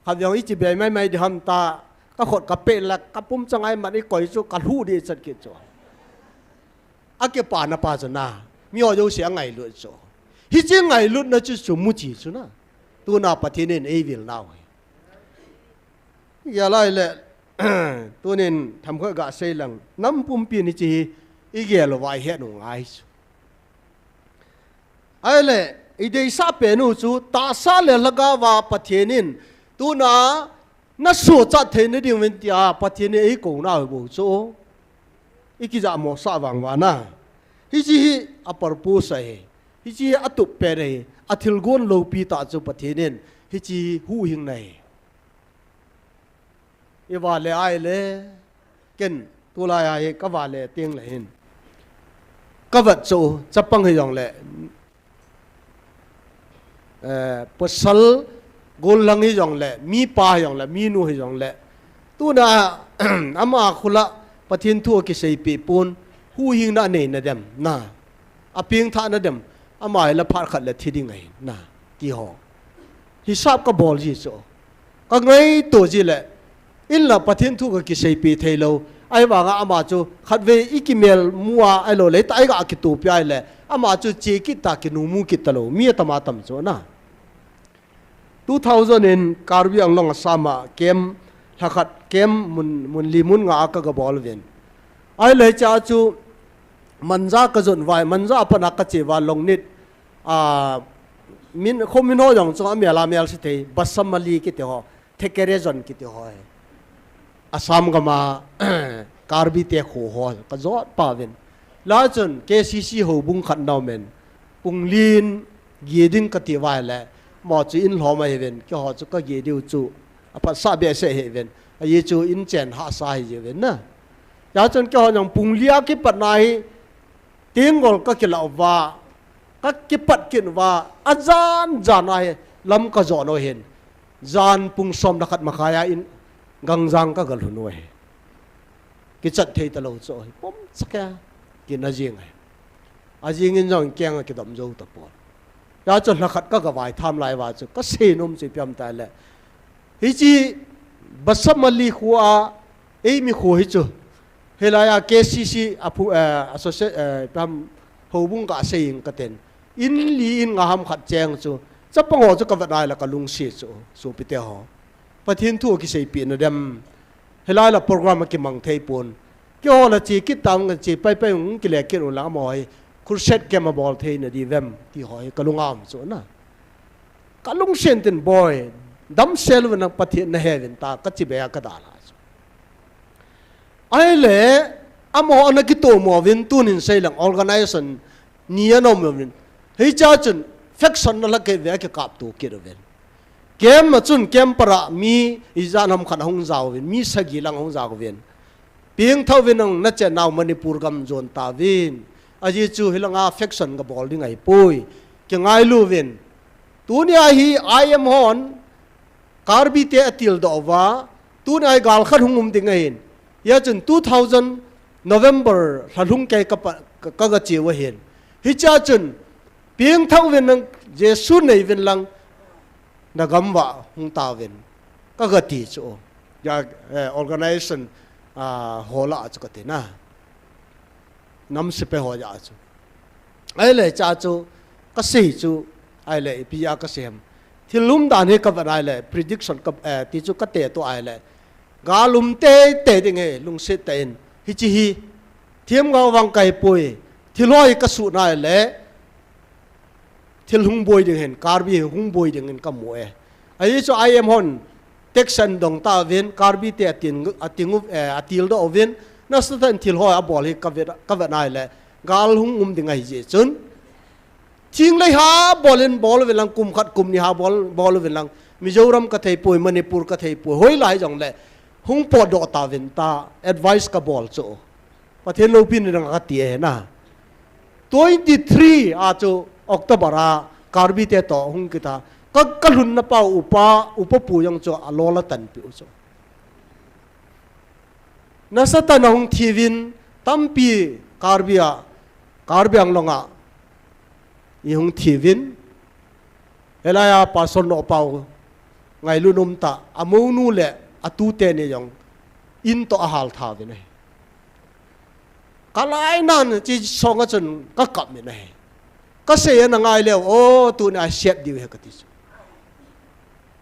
Khat jong ichibai maimai di ham ta, ka khut ka pet le, ka pum changai mat ikoi chu, ka lhu di chat kit chu. Akipana pa chu na, mi ho jouse angailut chu. Hiche ngailutna chu chu muchi chu na. Tuna Pathen in eivil nau hi. Gel ahile, tunin themkhat ga sei leng. Nam pumpin hiche hi igel uva ihet u ngai chu. Ahile, ideisah pen u chu, tahsa le lhagao va Pathen in, tuna, nasuhchat theina diuvin tia, Pathen in eikouna u bou chu. Ikijahmosah vang uva na. Hiche hi a purpose ahi. Hiche hi atup pen ahi. Athilgon loupi tah chu Pathen in. Hiche hi huhhingna ahi. Ivale ahile, ken tulai a hi kavale tengle hin. Kavet chu, chapang hijongle, eh, pasal gollhang hijongle, mipa hijongle, minu hijongle. Tuna, ama khula Pathen thu akiseipeh pon, huhhingna aneina dem, na. Apengthahna dem, ama hi la phat khat le thi ding ahi, na, ti ho. Hisap kabol ji chu. Kangaito ji le, inla Pathen thu kakiseipeh theilou. Ahivanga ama chu, khatvei ikimel mu a, ahilou le, tah iga kitopi ahile, ama chu che kit ta, kinumu kit talou. Mi atam atam chu, na. Two thousand in Karbi Anglong Assam a camp, lhakhat camp mun, mun li mun nga a kaga bol uvin. Ahile hichea chu Manja kajon uva, Manja a pat a kache uva Longnit, a, min, kho min ho jong chu amel amel se thei, Basamali kiti ho, Thekere Zone kiti ho. Assam gam a Karbi te kho ho kajot pau vin. Lachun K C C houbung khat ana um in, pung li in geh ding kati uva ahile, amaho chu in lhom ahiuvin, keiho chu kageh diu chu aphatsah behseh ahiuvin, ajeh chu in chen hahsa ahi jiuvin na. Hijeh chun keiho jong pung li a kipat na hi, Tenggol kakilah uva, kakipat kit uva, ajan jan a hi lam kajon u hin, jan pung som le khat makhai a in Gangjang kaga lhun u ahi. Kichat thei talou chu hi, pom chakea kina jing ahi. Ajing in jong keng a kidom jou tapon. Hijeh chun lhakhat kaga vaitham lai uva chu, kasei nom chu ipi ham itile, hiche Basamali kho a, eimi kho hi chu, hilai a K C C a phu, eh, associate, eh, pam, houbung kasei ing katin. In li in nga ham khat cheng chu, chapang ho chu kavet ahile kalungset chu, sopite ho. Pathen thu akiseipeh na dem. Hilai la program akimang thei pon. Keiho la che kit tang, che pai pai ung, kile kit ung lang amaho hi crusade camp abol thei na diu vem, ti ho hi kalung a um chu na. Kalungset in tin, Boi, damsel uvin lang, Pathen nahe uvin tia kachi be a kadalha chu. Ahile, amaho ana kitomo uvin, tunin sei lang organization ni ana um uvin. Hichea chun faction ana la kit uve, akikapto kit uvin. Camp a chun, camp para mi ijat ham khat ahung jao uvin, mi sagi lang ahung jao uvin. Pengthah uvin lang, nachennau Manipur gam jon tauvin. Ajeh chu hilanga faction gabol ding ahipoi. Kingailu uvin. Tunia hi I M hon Karbi te atildoh uva, tunia hi gal khat hung um ding ahin. Hijeh chun two thousand November lha lhung kei kapa, ka, kaga cheu ahin. Hichea chun, pengthah uvin lang, Jesu nei uvin lang, nagam uva hung tauvin, kaga ti chu. Hijeh, eh, organization, ah, ho lah a chu kati na. Nam sepai ho jeh a chu. Ahile hichea chu, kasei chu, ahile ipi a kasei ham. Thil umdan hi kavet ahile, prediction ka, eh, ti chu kate to ahile, gal um teitei ding ahi, lungset tah in. Hiche hi, themgao vang kahipoi, thil ho hi kasuhna ahile, thil hung boi ding ahin, Karbi hung boi ding in kamu e. Ajeh chu I M hon tax ana dong tauvin, Karbi te atin, atin, eh, atildoh uvin, nasatah in thil ho abol hi kavet, kavet ahile, gal hung um ding ahijeh chun. Thinglei ha bol in bol uvin lang, kum khat kum ni ha bol, bol uvin lang, Mizoram kathei poi, Manipur kathei poi, hoilai jongle, hung potdoh tauvin tia advice kabol chu. Pathen loupina dinga kati ahi na. Twenty three a chu October a Karbi te toh hung kit a. Ka, kalhunna pau upa, upa pu jong chu alol atanpeh u chu. Nasatah in ahung thi uvin, tampi Karbi a, Karbi Anglong a, ihung thi uvin. Hilai a Pastor Nohpau ngailut um tah, amounu le atute ni jong in toh ahal tha uvin ahi. Kalai nan chi song a chun kakap min ahi. Kasei ana ngai leu, o, tunia set diu ahi kati chu.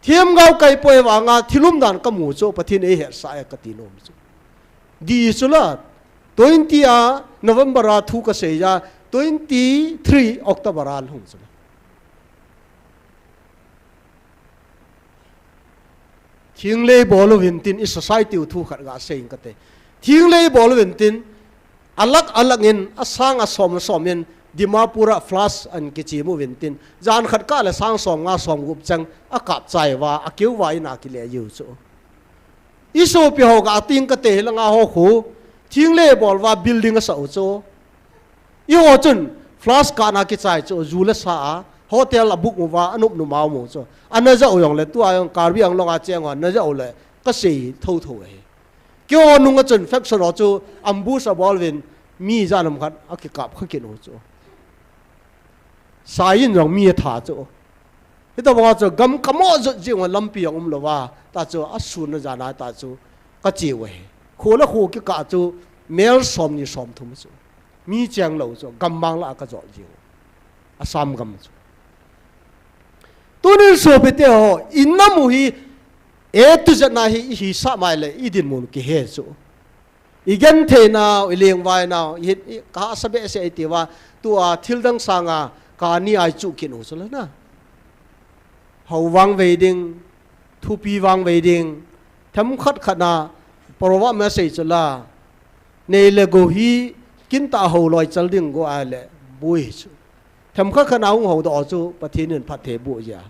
Themgao kahipoi vanga thil umdan kamu chu, Pathen in eihetsah e kati nom chu. Dih chu la, Twenty a November a thu kasei a, twenty three October a hung chu. Thinglei bol uvin tin i society u thu khat gasei ing kate. Thinglei bol uvin tin, alak alak in, asang asom asom in, Dimapur a flash ahin kichim uvin tin, jan khat kah le sang som nga som gup chang akap chai uva, akeu uva in akile jiu chu. I sopi ho ga ting kate hilanga ho khu, thinglei bol uva building asah u chu. Eiho chun flash kana kichai chu, ju le sa a, hotel a book uva, anop nop a um u chu. Ana ja u jong le, tua jong Karbi Anglong a cheng ho, ana ja u le, kasei thotho ahi. Keiho nunga chun faction ho chu, ambush abol uvin, mi jan ham khat, akikap kha kit u chu. Sa in jong mi atha chu. Hitabang chu gam kamo jot jing uva lampi jong umlouva, ta chu asun na jana ta chu kache uve. Kho le kho kikah chu mel som ni som thum chu. Mi cheng lou chu gam mang la kajot jing u. Assam gam chu. Tunin sopite ho, i nam u hi A to Z na hi, i hisah mai le, i dinmun kihe chu. I genthei nau, i lengvai nau, i hit, i kahahsa behseh i ti uva, tua thil dang sanga, kani a i chuh kit u chu la na. Hou vangvei ding, thupi vangvei ding, themkhat khat na, proverb a sei chu la, nei le gou hi, kin tah hou loi chal ding go a le, bui chu. Themkhat khat na hung houdoh chu Pathen in phatthei boh jia.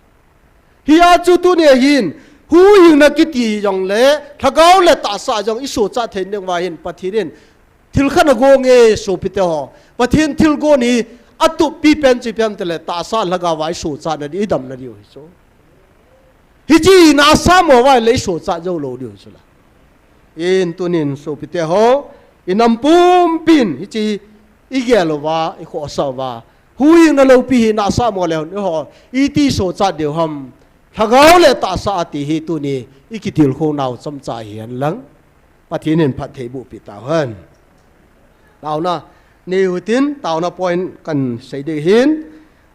Hia chu tuni hin, huhhingna kiti jong le, lhagao le tahsa jong i sochat thei ding uva hin Pathen in thil khat na go nge sopite ho. Pathen thilgon hi atup pi pen chu ipi ham tile tahsa lhagao va i sochat na di, i dam na diu hi chu. Hiche hi nasa mo uva le i sochat jou lou diu chu la. In tunin sopite ho, i nam pumpin, hiche hi i gel uva, i khohsah uva. Huhhingna loupi hi nasa mo le hon, eiho, iti sochat diu ham. Lhagao le tahsa ati hi tuni, i kitilkhou nau chomcha hi hen lang. Pathen in phatthei boh pi tau hen. Taona, nei u hitin, taona point kan sei ding hin.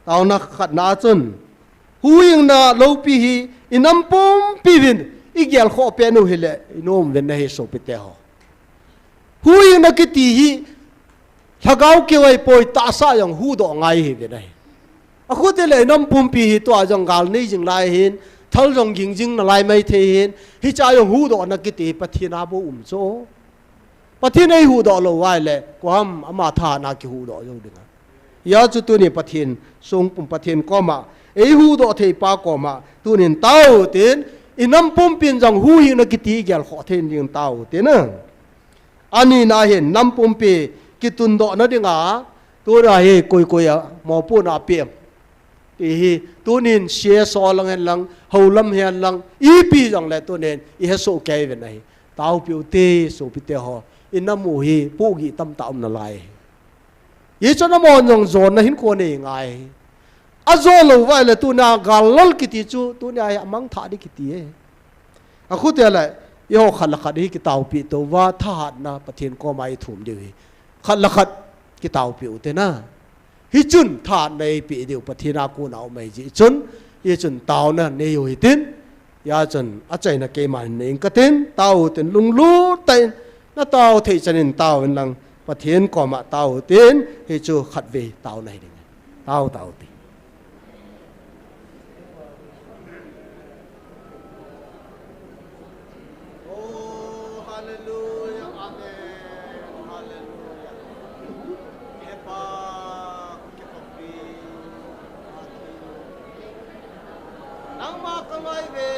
Taona khatna chun. Huhhingna loupi hi, i nam pumpi uvin, i gel khoh pen u hile, i nom uvin ahi sopite ho. Huhhingna kiti hi, lhagao keu ahipoi tahsa jong huhdoh ngai hi uvin ahi. Akhuti le i nam pumpi hi tua jong gal nei jing lai hin, thal jong ging jing nalai mai thei hin, hiche a jong huhdohna kiti hi Pathen a bou um chu. Pathen ei huhdoh lou uva le, koi ham ama thahatna kihuhdoh jou ding a. Hia chu tuni Pathen songpum Pathen koma, ei huhdoh thei pa koma, tunin tao tin, i nam pumpin jong huhhingna kiti i gel khoh thei ding tao tin a. Ani na hin nam pumpi kitundoh na dinga, tuna hi koi koi a, mopohna a pem. Ti hi, tunin C S O lang hen lang, hou lam hen lang, ipi jong le tunin, i hesoh kei uvin ahi. Taopi u te, sopite ho, i nam u hi, pohgih tamtah um nalai. Hichun amahon jong jonna hinkho nei ngai. Ajo lou uva le tuna gal lal kiti chu, tuni a hi amang thah di kiti e. Akhuti le, eiho khat le khat hi kitaopi tou uva, thahatna Pathen koma i thum diu hi. Khat le khat kitaopi u te na. Hichun thahatna eipeh diu Pathen a kona um ahi jeh chun, hichun taona nei u hitin, hia chun achaina keiman nei ing katin, tao u tin lunglut tah in, na tao thei chan in tao uvin lang, Pathen koma tao u tin, hichu khatvei taona hi ding. Tao, tao u te. Oh, hallelujah, amen, hallelujah. Hepa, kipapi, nangma kangai uve,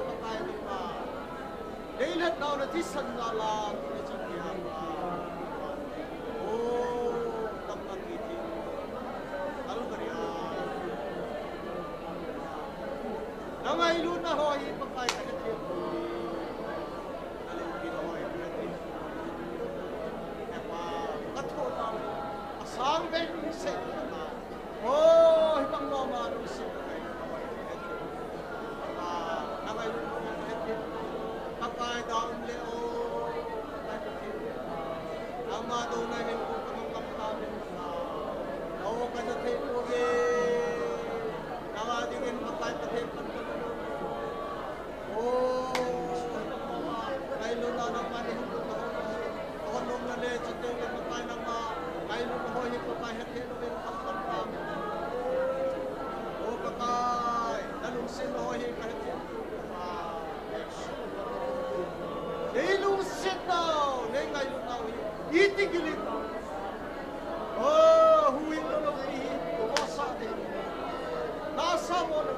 Pakai nangma. Nei lhatnau nathisan nalai, nei chang dia. Oh, tamna kiti. Calvary a. Na ngailutna ho hi Pakai ka hethem poi. Na loupina ho hi ka hethem poi. Hepa, ka thohnau hi asang pen sei na. O, hibang mama lungset ka hethem poi. Hepa, na ngailutna ho ka hethem poi. Pakai, daum le o. Pakai ka hethem poi. Nangma douna hin ko ka mang ngam ta pen. O, ka ja thei pouve. Nanga dingin Pakai Pathen pan ka lunglut. O, ngailutna nangman nei hon, hon nom na le, chu Iti gili. Oh, hui lo lo pi. Kosa de. Nasa mo lo.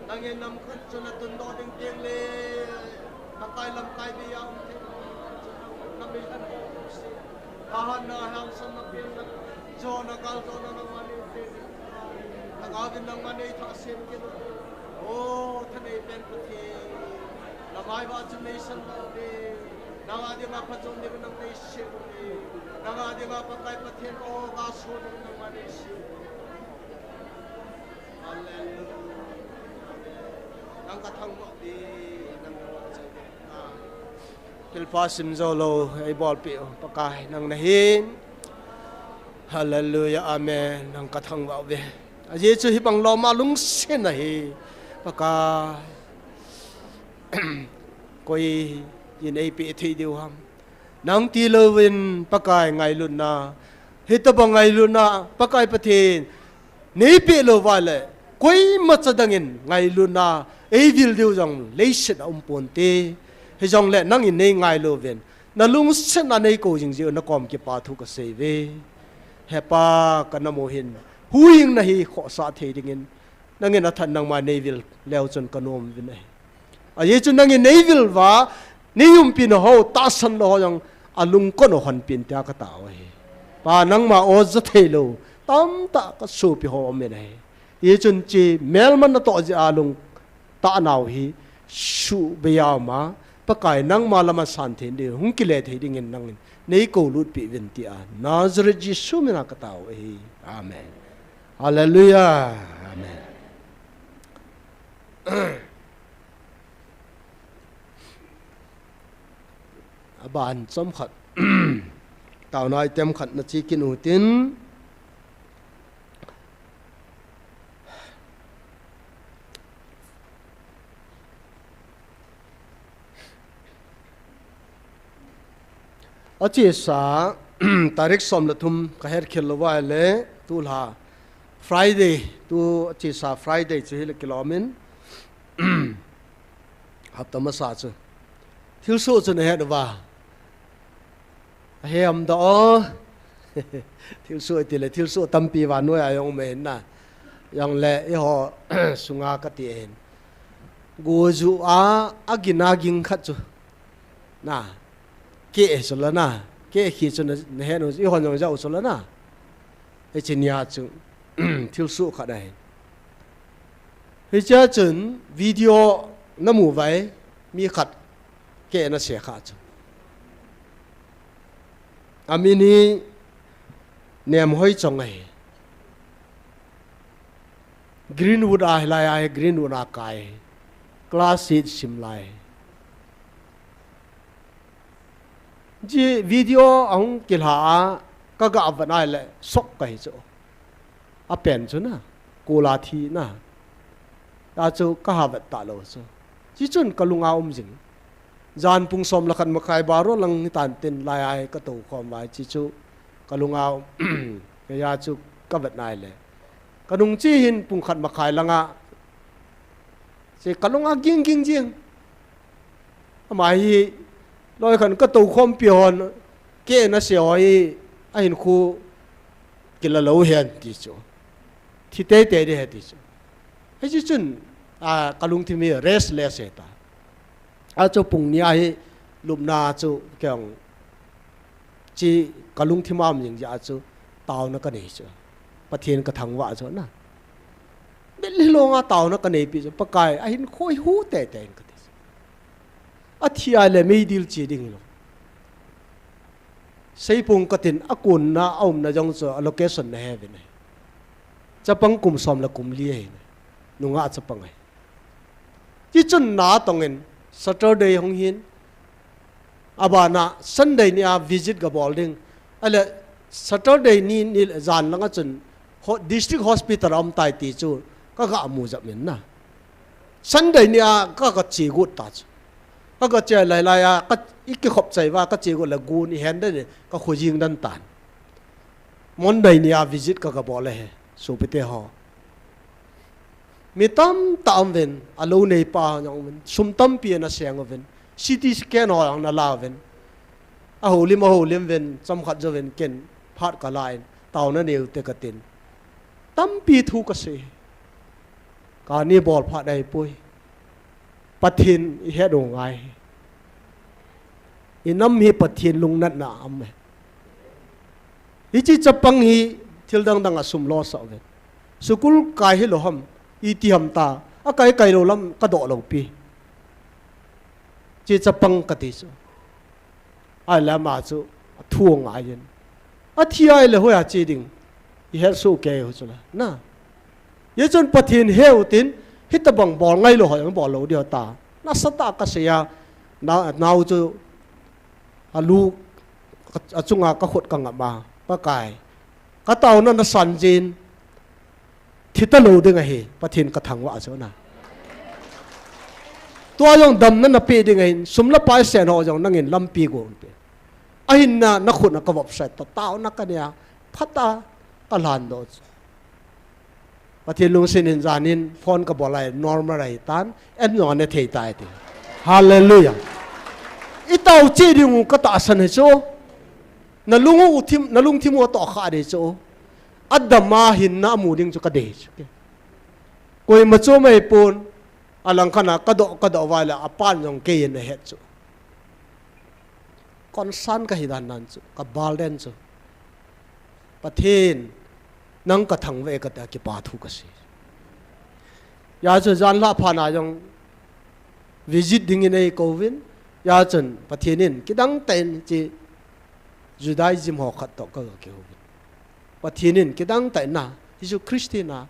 Nangin nam khat chun atun doh ding teng le, Pakai lamkai bia um thei, na min an ko si. Tahan na hang san na pian na, jo na gal jo na na mani te. Nangin nam mani tha sem ke lo. O, thanei pen Pathen. Namai va chun nei san lo de. Nanga dinga phajon ding nang nei sem de. Nanga dinga Pakai Pathen o, ka so ding nang mani sem. Hallelujah. Nang ka thangvah ve, nang ka vahchoi ve. Thilpha sim jou lou, eibolpeh u Pakai, nang nahi. Hallelujah, amen. Nang ka thangvah ve. Ajeh chu hibang lom a lungsetna hi, Pakai, koi in eipeh thei diu ham. Nang tilouvin Pakai ngailutna, hitobang ngailutna, Pakai Pathen, neipeh lou uva le, koimacha dangin ngailutna eivil diu jong leiset a um ponte. Hijongle nangin nei ngailu uvin, na lungsetna nei kou jing jeh u na kom kipa thu ka sei uve. He Pa, ka nam u hin huhhingna hi khohsah thei dingin, nangin athat nangma nei vil leu chun ka nom uvin ahi. Ajeh chu nangin nei vil uva, nei umpi nau ho, tahsan lou ho jong alungkot u honpeh in tia ka tao ahi. Pa, nangma o ja thei lou tamtah ka sopi ho um in ahi. Hichun hiche melma natoh jeh a lungtah nau hi suhbei a um a, Pakai nangma lam a san thei ding, hung kile thei dingin nangin nei kou lutpeh uvin tia Nazareth Jesu min a ka tao ahi. Amen. Hallelujah. Amen. Aban chomkhat. Taona item khat na che kit u tin. Achesa tarik som le thum ka het khel lou va le, tulha Friday, tu achesa Friday chu hile kilom in, hapta masa chu. Thilsoh chu na het uva? Ahe am da o. Thilsoh ti le, thilsoh tampi vannoi a jong um ahin na. Jong le, eiho sunga ka ti ahin. Goju a, agin a ging khat chu. Na. Keh chu la na. Keh khi chu na, na het u, eihon jong ja u chu la na. Hiche nia chu. Thilsoh khat ahin. Hichea chun video na mu vai, mi khat keh ana se kha chu. Amin hi Nemhoichong ahi. Greenwood a hilai a hi, Greenwood a kai. Class eight sim lai. Hiche video ahung kilha a, ka ga vet nai le, shock kahi chu. Apen chu na, kol a thi na. Achu ka ha vet talou chu. Hichun ka lunga um jing. Jan pung som le khat makhai baro lang hitan tin lai a hi ka tou khom vai hiche chu. Ka lunga um. Kei a chu ka vet nai le. Ka nung che hin pung khat makhai langa. Hiche ka lunga ging ging jing. Ama hi, loi khan ka tou khompi hon, keh ana se ho hi, ahin khu kila lou hen ti chu. Thi teitei ding ahi ti chu. Hiche chun, a, ka lungthim hi restless ahi ta. Achu pung ni a hi, lupna chu, kei jong, hiche ka lungthim a um jing jeh a chu, taona ka nei chu. Pathen ka thangvah chu na. Bel hilou nga taona ka neipi chu, Pakai, ahin khu hi hu teitei in ka ti chu. Athi a le meidil che ding hilou. Seipung ka tin, akonna, aumna jong chu, a location na he uvin ahi. Chapang kum som le kum li ahi. Nungah chapang ahi. Hichun natong in Saturday hung hin. Abana Sunday ni a visit ka bol ding. Ahile Saturday ni, ni jan langa chun ho-, district hospital a um tai ti chu ka ga mu jep in na. Sunday ni a ka, ka che got ta chu. Ka, ka che lai lai a, ka, i kikhop chai uva, ka che got le gun i hen den, ka khu jing den tan. Monday ni a visit ka, ka bol e he, sopite ho. Mi tamtah um uvin, alou neipa jong um uvin, sum tampi ana seng uvin, C T scan ho jong ana la uvin. Ahoulim, ahoulim uvin, chomkhat jouvin ken phat ka la in, taona nei u te ka tin. Tampi thu ka sei. Kani bol phat ahipoi. Pathen i het u ngai. I nam hi Pathen lungnatna a um e. Hiche chapang hi thil dang dang a sum losah uvin. School kai hilou ham, iti ham ta, akai kai lou lam ka doh lou pi. Hiche chapang ka ti chu. Ahile ama chu athu angai in. Athi ahile hoiya che ding. I het soh kei u chu la. Na. Hichun Pathen he u tin, hitabang bol ngai lou ho jong bol lou diu ta. Nasatah a ka sei a, na, nao chu alu, achunga ka khut ka ngap a, Pakai. Ka taona na san jin, thi talou ding ahi, Pathen ka thangvah chu na. Tua jong damna na pe ding ahin, sum le pai sen ho jong nangin lampi gon pe. Ahinla, na khut na ka vop sat ta, taona ka nei a, phat a ka lhan doh chu. Pathen lungset in jan in phone ka bol a, normal ahi tan, en jong ana thei tai ti. Hallelujah. I tao che ding u ka tahsan hi chu. Na lung u thim, na lungthim u atoh kha ding chu. Adam a hinna amu ding chu ka dei chu. Koima chu mai pon, alang khat a ka doh, ka doh uva le, apan jong kei in ahet chu. Concern ka hi dan dan chu, ka bal den chu. Pathen, nang ka thangvah e ka ti a kipa thu ka sei. Hijeh chun jan lhah phat na jong visit ding in eikou vin, hijeh chun Pathen in kidang tah in hiche Judaism ho khat toh ka, ka kihou vin. Pathen in kidang tah in na, Jesu Christian a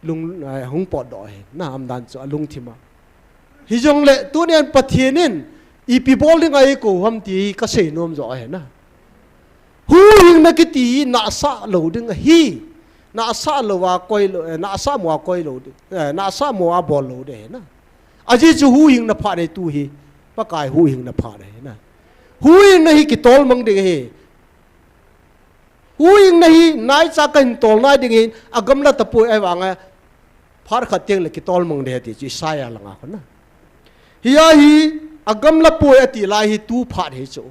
lung, eh, hung potdoh ahi, na um dan chu alungthim a. Hijongle, tuni a Pathen in ipi bol ding a eikou ham ti ka sei nom jo ahi na. Huhhingna kiti hi nahsah lou ding ahi. Nahsah lou a koi lou, eh, nahsah mo a koi lou ding. Eh, nahsah mo a bol lou ding ahi na. Ajeh chu huhhingna phat nei tu hi, Pakai huhhingna phat ahi na. Huhhingna hi kitolmang ding ahi. Huhhingna hi naicha kahin tolnai ding ahin, agamla tapoi ahivanga, phat khat tengle kitolmang ding ahi ti chu Isaiah langa kona. Hia hi, agamla poi ati lai hi tu phat hi chu.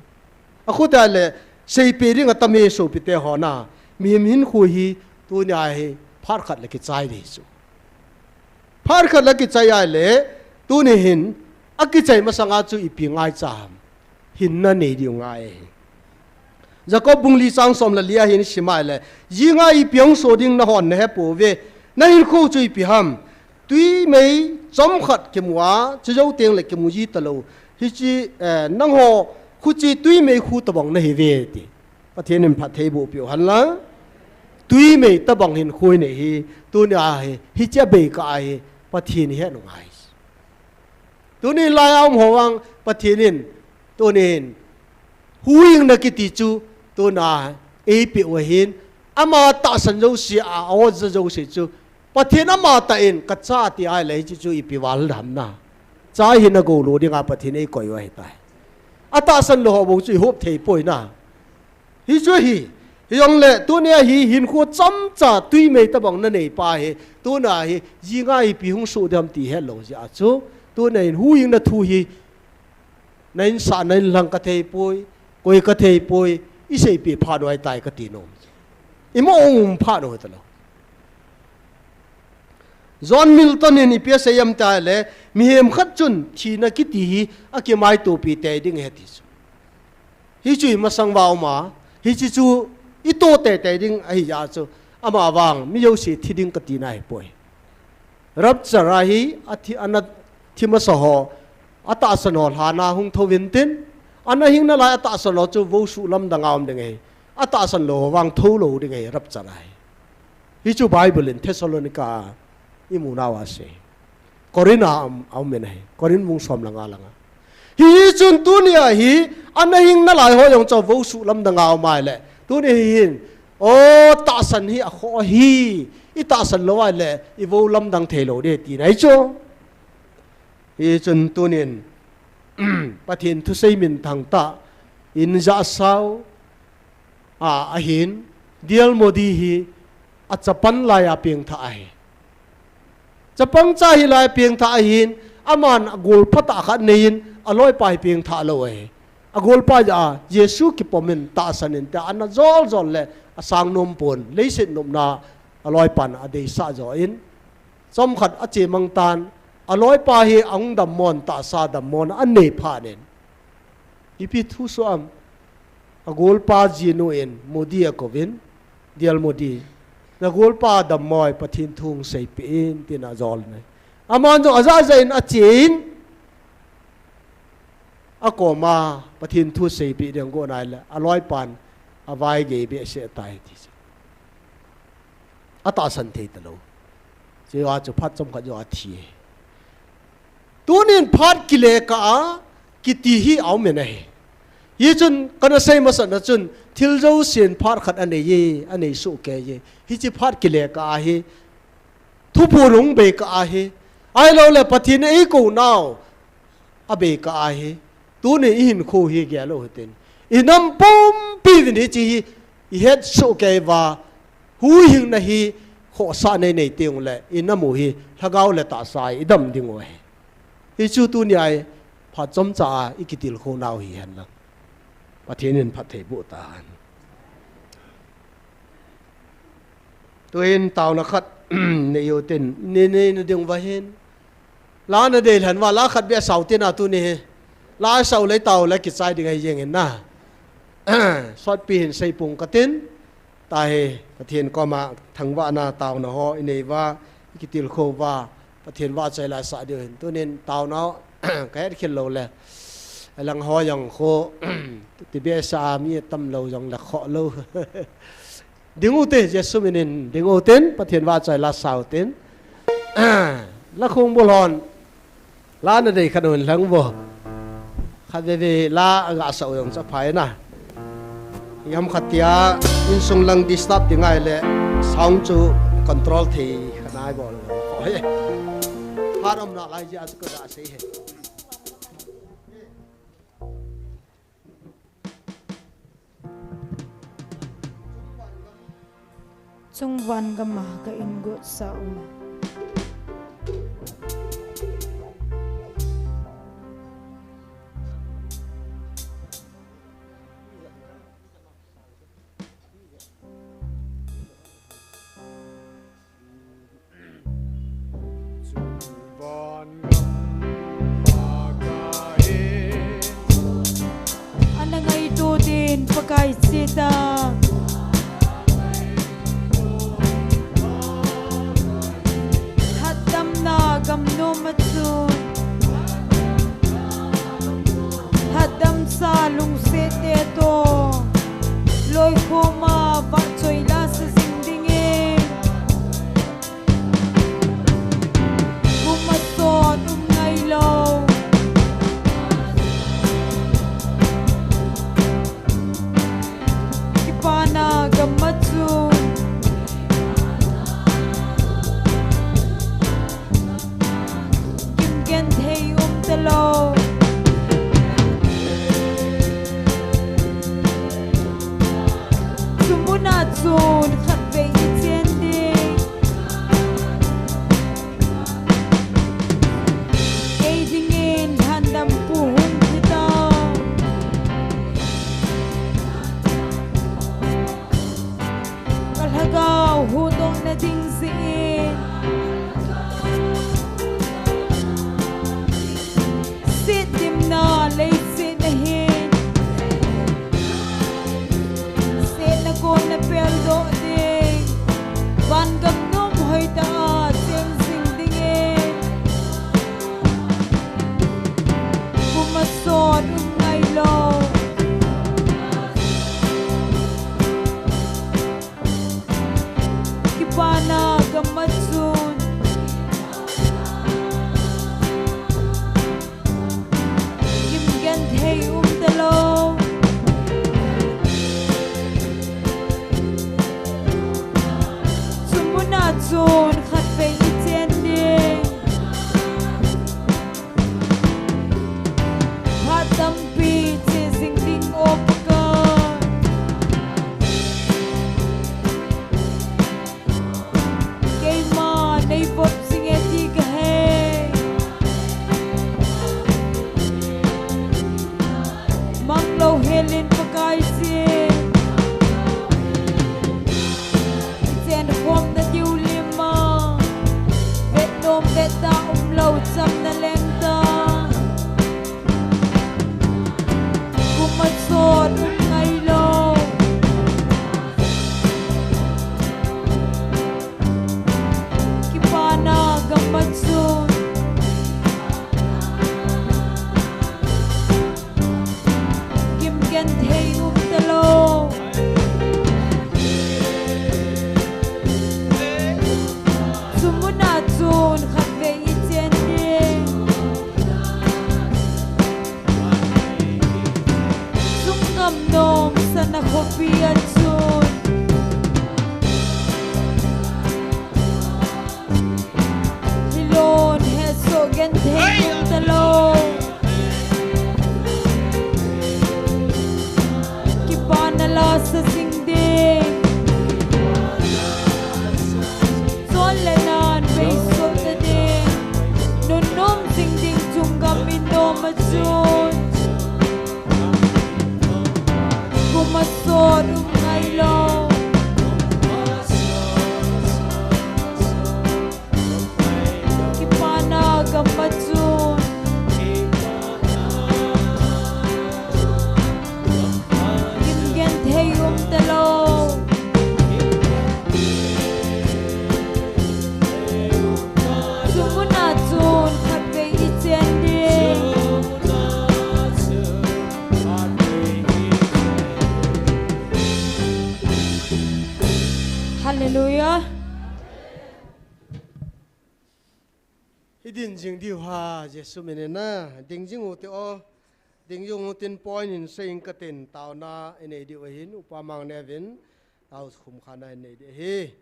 Akhuta le, seipeh ding atam e sopite ho na, mihem hinkho hi, tunia hi, phat khat le kichai ding ahi chu. Phat khat le kichai ahile, tuni hin, akichai masanga chu ipi ngaicha ham. Hinna nei diu ngai ahi. Jacob bung li chang som le li a hin isim ahile, jinga ipi hung soh ding nahon nahepouve, nahinkho chu ipi ham. Twimei chomkhat kimu a, chujou tengle kimu ji talou. Hiche, eh, nangho khuche twimei khu tobang nahiuve ti. Pathen in phattheiboh peh u hen lang. Twimei tobang hinkho inei hi, tunia hi, hiche a bei kah ahi, Pathen ihet u ngai. Tuni lai a um ho vang Pathen in, tunin, huhhingna kiti chu, tuna eipeh u ahin, ama tahsan jouse a, a-ot ja jouse chu, Pathen amatah in, kacha ti ahile hiche chu ipi val ham na. Cha hi nagou lou dinga Pathen eikoi u ahitai. Atahsan lou ho bou chu ihop thei poi na. Hichu ahi, hijongle, tunia hi, hinkho chomcha twimei tobang nanei pa hi, tuna hi, jinga ipi hung soh ding ham ti hetlou jeh a chu, tuna hin huhhingna thu hi, na insah, na inlang kathei poi, koi kathei poi, iseipeh phat u ahitai kati nom. Ima um phat u talou. John Milton in ipi asei em tile, mihem khat chun thina kiti hi akimaitopi tei ding ahi ti chu. Hichu imasang uva um a, hiche chu ito teitei ding ahi jeh a chu, ama vang mi jouse thi ding kati nahipoi. Rapture a hi athi, ana thi masa ho, atahsan ho lhan a hung thou intin, ana hing nalai atahsan ho chu vou suhlamdang a um ding ahi. Atahsan lou ho vang thou lou ding ahi, rapture a hi. Hichu Bible in Thessalonica a imu nauva asei. Corinth a um, a um in ahi. Corinth bung som le nga langa. Hichun tunia hi, ana hing nalai ho jong chu vou suhlamdang a um ahile. Tuni hin, o tahsan hi akhoh ahi, itahsan lou ahile, ivou lamdang thei lou ding tina ahi chu. Hichun tunin, Pathen thusei minthang tah in, jahsau, a, ahin, D L Moody hi, a Japan lai a pengthah ahi. Japan cha hilai pengthah ahin, aman agolpa tah khat neiyin, aloipa hi pengthah lou ahi. Agolpa jeh a, Jesu kipom in tahsan in tia ana jol jol le, asang nom pon, leiset nopna, aloipan adeisah joh in, chomkhat achemang tan, aloipa hi ahung dammon, tahsa dammon, anei phat in. Ipi thu soh am, agolpa jinu in, Moody akouvin, D L Moody. Nagolpa dammo e, Pathen thu hung seipeh in, tin ajol in ahi. Aman jong ajah jah in achen, akoma Pathen thu seipeh ding agon ahile, aloipan avaigei behseh tai ti chu. Atahsan thei talou. Chua chu phat chomkhat joh a athi e. Tunin phat kile kah a kiti hi aum in ahi. Hichun kana sei masatna chun thil jousen phat khat anei e, anei soh kei e. Hiche phat kile kah a hi, thuphon hung bei kah a hi, ahilouleh Pathen in eikou nau abei kah a hi, tuni ihinkho hi gel u hitin, inam pumpi uvin hiche hi ihet soh kei uva, huhhingna hi khohsah nei nei teng uleh, inam u hi lhagao le tahsa a idam ding u ahi. Hichu tunia hi phat chomcha a ikitilkhou nau hihen lang, Pathen in phatthei boh tahen. Tuin taona khat nei utin, nei, nei na ding uva hin, la nadei lhon uva, la khat beh sao tin a tuni hi. La sao le tao le kichai ding ahi jeng in na. Sotpi hin seipong katin, tahi Pathen koma thangvahna taona ho inei uva, ikitilkhou uva, Pathen vahchoi la sah diu hin. Tunin taona ho kahet khel lou le, alang ho jong khu, tibeh sa a mi atam lou jongle khoh lou. Ding ute, Jesu minin ding utin, Pathen vahchoi la sao tin. La khongbul hon, la nadei khat un lheng uvo. Khatvei vei la aga sao jong chu aphai na. Ipi ham khat tia, insung lang disturb ding ahile, sound chu control thei kha nai bol. Hoi. Phat um nalai jeh a chu kaga sei e. Chungvan gama ka ingot sa um. Ana ngaito din Pakai sita. Hatdamna gam nom a chun, hatdamsa lungset te toh loikhom a vahchoi la sa jing dingin, kum a sot um ngai lou. Kipana gam a chun, kim genthei um talou. Chu mun a chun khatvei i chen ding. Kei dingin lhandampu hung hita. Ka lhagao huhdohna ding jeh in, setdimna leiset a hin setna kona peldoh ding, van gam nom hoitah a cheng jing dingin, kum a sot um ngai lou. Kipana gam a chun, kim genthei um talou. Chu mun a chun khatvei i chen ding. Phat tampi che jing ding o Pakai. Keima nei vop jing e ti ka he. Mang lou helin Pakai jin. Chen khom na diu lim a, vet nom vet da um lou cham na leng ta. Kum a sot um ngai lou. Kipana gam a chun, kim genthei um talou. Chu mun a chun khatvei i chen ding. Chung gam nom sana khopi a chun, hilou hesoh genthei um talou. Kipana la sa jing ding. Chon le nan beisoh ta ding. Nunnom jing ding chung gam i nom a chun, kum a sot um ngai lou. Kipana gam a chun, kim genthei um talou. Chu mun a chun khatvei i chen ding. Hallelujah. I ding jing diu ham, Jesu min in na, ding jing u te o, ding jing u tin point in sei ing ka tin, taona i nei diu ahin, Upa Mangneo vin, tao khum khana i nei diu ahi.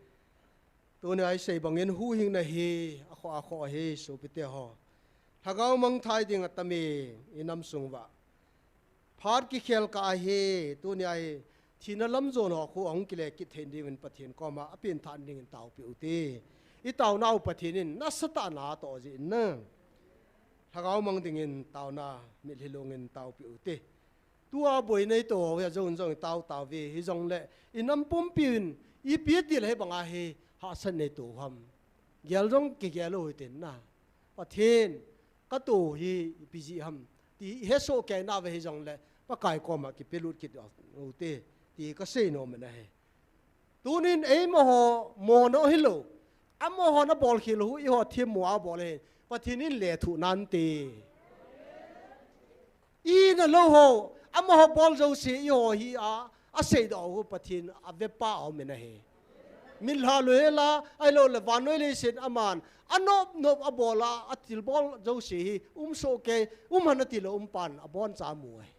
Tuni a i sei bangin huhhingna hi, akhoh akhoh ahi, sopite ho. Lhagao mangthai ding atam e, i nam sung uva. Phat kikhel kah ahi, tuni a hi thina lam jon ho khu ahung kile kit thei dingin Pathen koma apen tha dingin taopi u te. I taonau Pathen in nasatah in atoh jin na. Lhagao mang dingin taona mitlhi lungin taopi u te. Tua boina i to ho hi a jong jong i tao tao ve, hijongle i nam pumpi in ipi ti le hi banga hi hahsat nei to ham. Gel jong kigel u hitin na. Pathen, ka to hi ipi jeh ham ti hesoh kei na ve hijongle Pakai koma kipelut kit u te ti ka sei nom in ahi. Tunin eima ho mo no hilou. Amaho na bol khel u, eiho themmo a bol ahi. Pathen in lethuh nante. I na lou ho, amaho bol jouse eiho hi a, asei doh u Pathen a vepa a um in ahi. Min lha lou hela, ahilou le vannoi leiset aman, anop nop a bol a, athil bol jouse hi, um soh kei, um hana tilou um pan, abon cha mu ahi.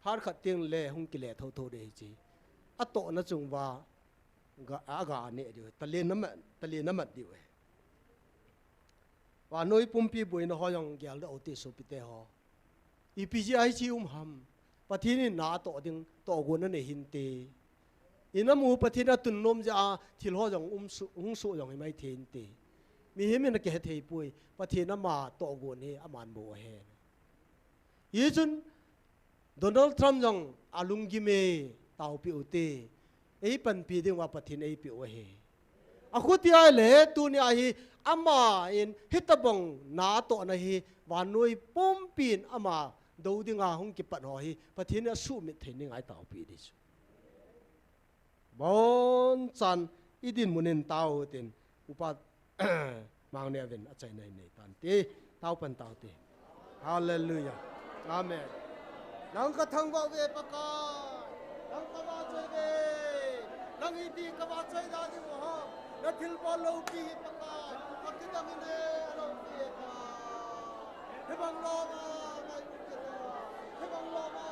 Phat khat teng le hung kile thotho ding hi chi. Atohna chung uva ga, aga ne diu, talen amat, talen amat diu e. Vannoi pumpi boina ho jong gel doh u te sopite ho. Ipi jeh a hichi um ham. Pathen in na atoh ding, tohgon anei hinte. I nam u Pathen a tun nom jeh a thil ho jong um su, hung soh jong hi mai thei inte. Mihem in akihe thei poi. Pathen ama tohgon hi aman bou ahi. Hichun Donald Trump jong alunggim e, taopi u te. Eipanpi ding uva Pathen eipe u ahi. Akhuti a le tunia hi ama in hitabang na atohna hi vannoi pumpin ama do dinga hung kipat ho hi Pathen in asuhmit thei ding ahi, taopi ding chu. Bonchan i dinmun in tao u tin, Upa Mangneo vin achaina nei tan te, tao pan tao te. Hallelujah. Amen. Nang ka thangvah uve Pakai. Nang ka vahchoi uve. Nang iti ka vahchoi da ding u ham. Na thilbol loupi hi Pakai. Ka kidang in e, loupi e Pakai. Hibang lom a, ngai u kit o. Hibang lom a.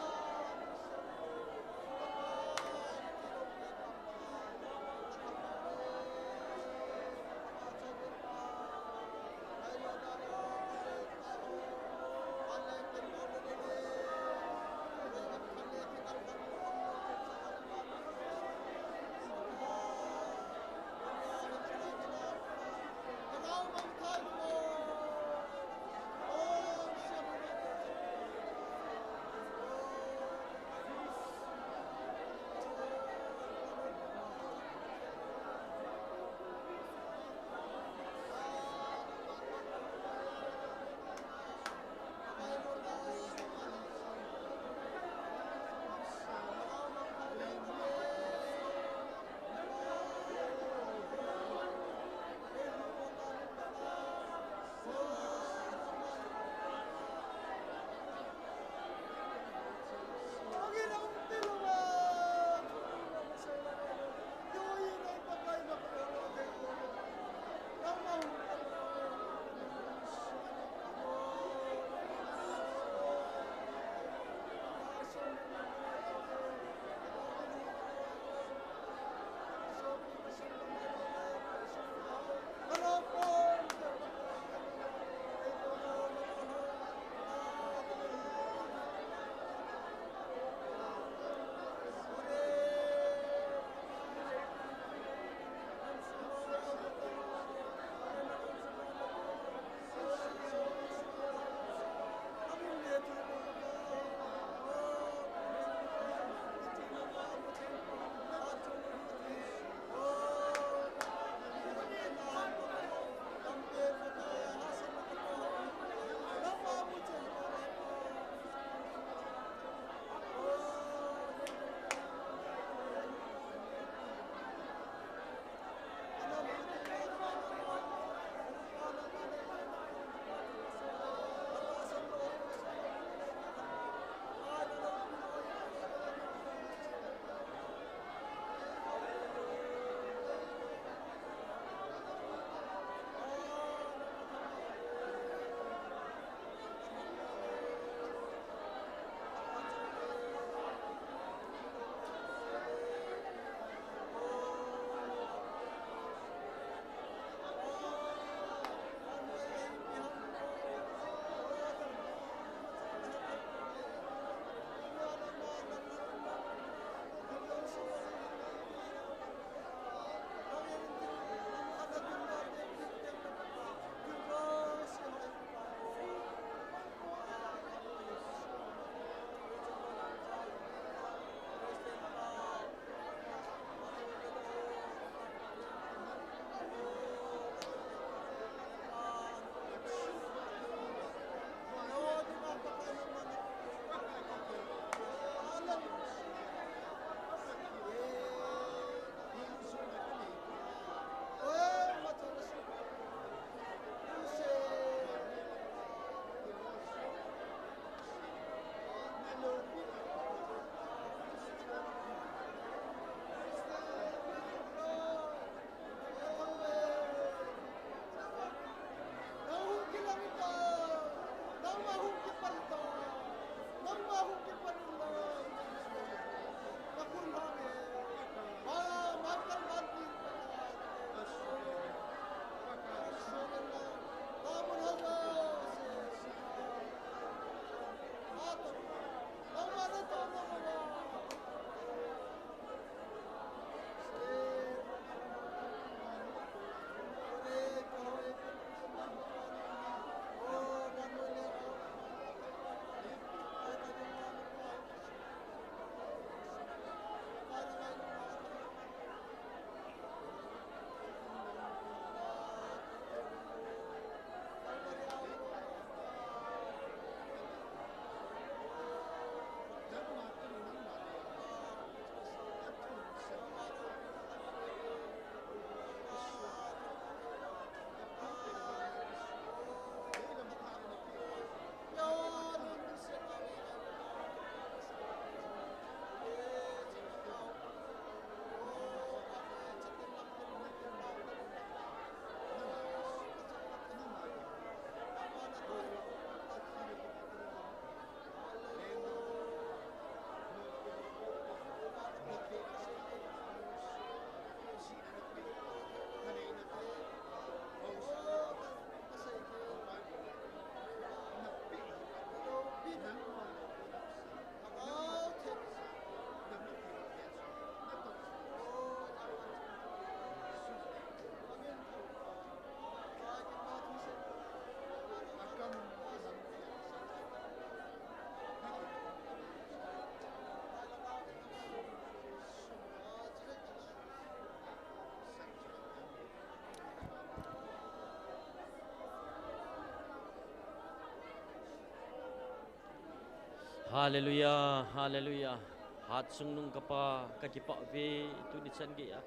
Hallelujah, hallelujah. Hatchungnung kapa, kakipah ve, tuni chan geiya.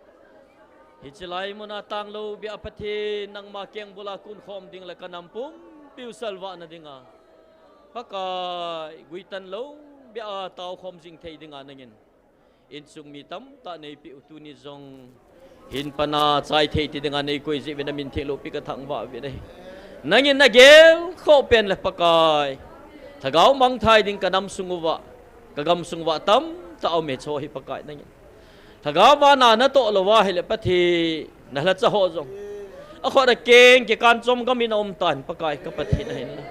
Hiche lai muna tanglou bia Pathen, nangma kengbula kunkhom ding le kanam pumpiu salvah na dinga, Pakai, guitan lou bia taokhom jing thei dinga nangin insung mi tamtah neipeh u, tuni jong hin pana chai thei ti dinga neikoi jeh uvin namin theng loupi kathangvah uvin ahi. Nangin nagel khoh pen le Pakai, lhagao mangthai ding kanam sung uva, kagamsung uva tamtah aume, chuho hi Pakai nangin lhagao vana natoh louva ahile Pathen, nalhacha ho jong akhut akeng kikan chom gam in aum tan Pakai ka Pathen ahin la.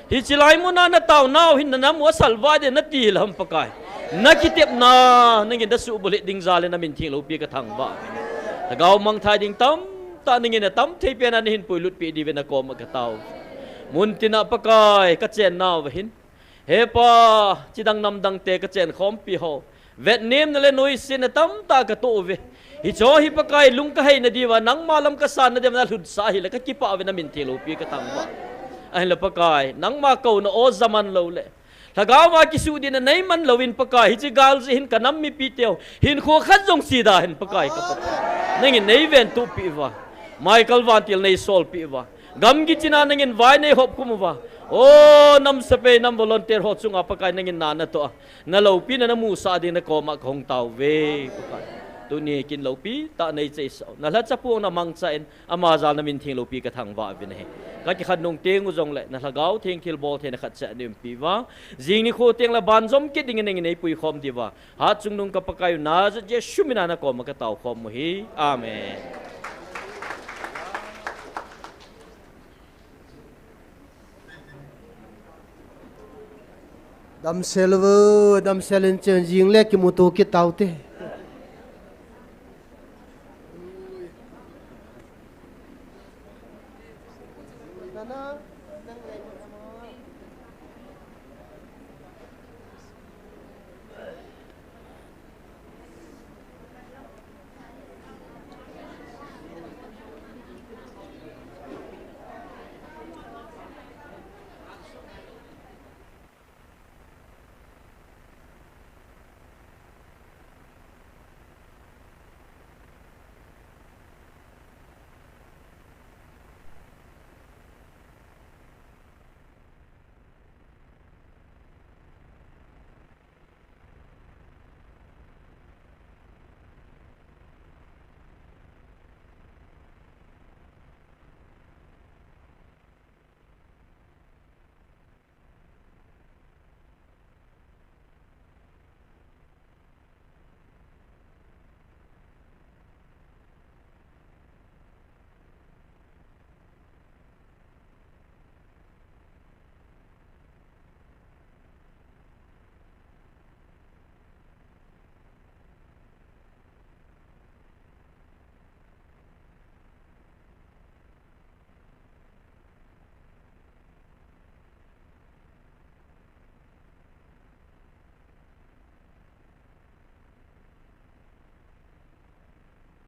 Hiche lai muna nataonau hin nanam u asalvah ding nati lam Pakai, nakitepna nangin nasuhbulhit ding jal in namin theng loupi kathangvah. Lhagao mangthai ding tamtah nangin atam thei pena nahin puilut peh diuvin nakoma katao. Muntina Pakai kachennauva hin, He Pa, chidang namdangte kachenkhompi ho, vetnemna le noisena tamtah katoh uve. Hicheho hi Pakai lung kaheina diuva, nangma lam kasanna diuva nalhunsah ahile kakipah uve, namin theng loupi kathangvah. Ahinla Pakai, nangma kouna o jaman loule lhagaova kisuhdihna neiman louvin Pakai, hiche gal jeh hin kanam mipiteu hinkho khat jong sida hen Pakai ka Pathen, nangin neiventup peh uva, Michael vantil neisolpeh uva, gamgi china nangin vai neihopkhum uva, o, nam sepai, nam volunteer ho chunga Pakai nangin na natoh a, naloupina namusah ding nakoma kahung taove Pakai. Tuni kin loupi tah neichaisah u, nalhacha pung namangchan, ama jal namin theng loupi kathangvah uvin ahi. Kakikhen nung teng u jongle nalhagao theng thilbol theina khatcha neiumpi uva, jing nikho tengle banjom kit dingin nangin neipuikhom diuva, Hatchungnung ka Pakaiu Nazareth Jesu mina nakoma kataokhom u ahi. Amen. Damsel vo, damsel in chen jingle kimuto kit taute.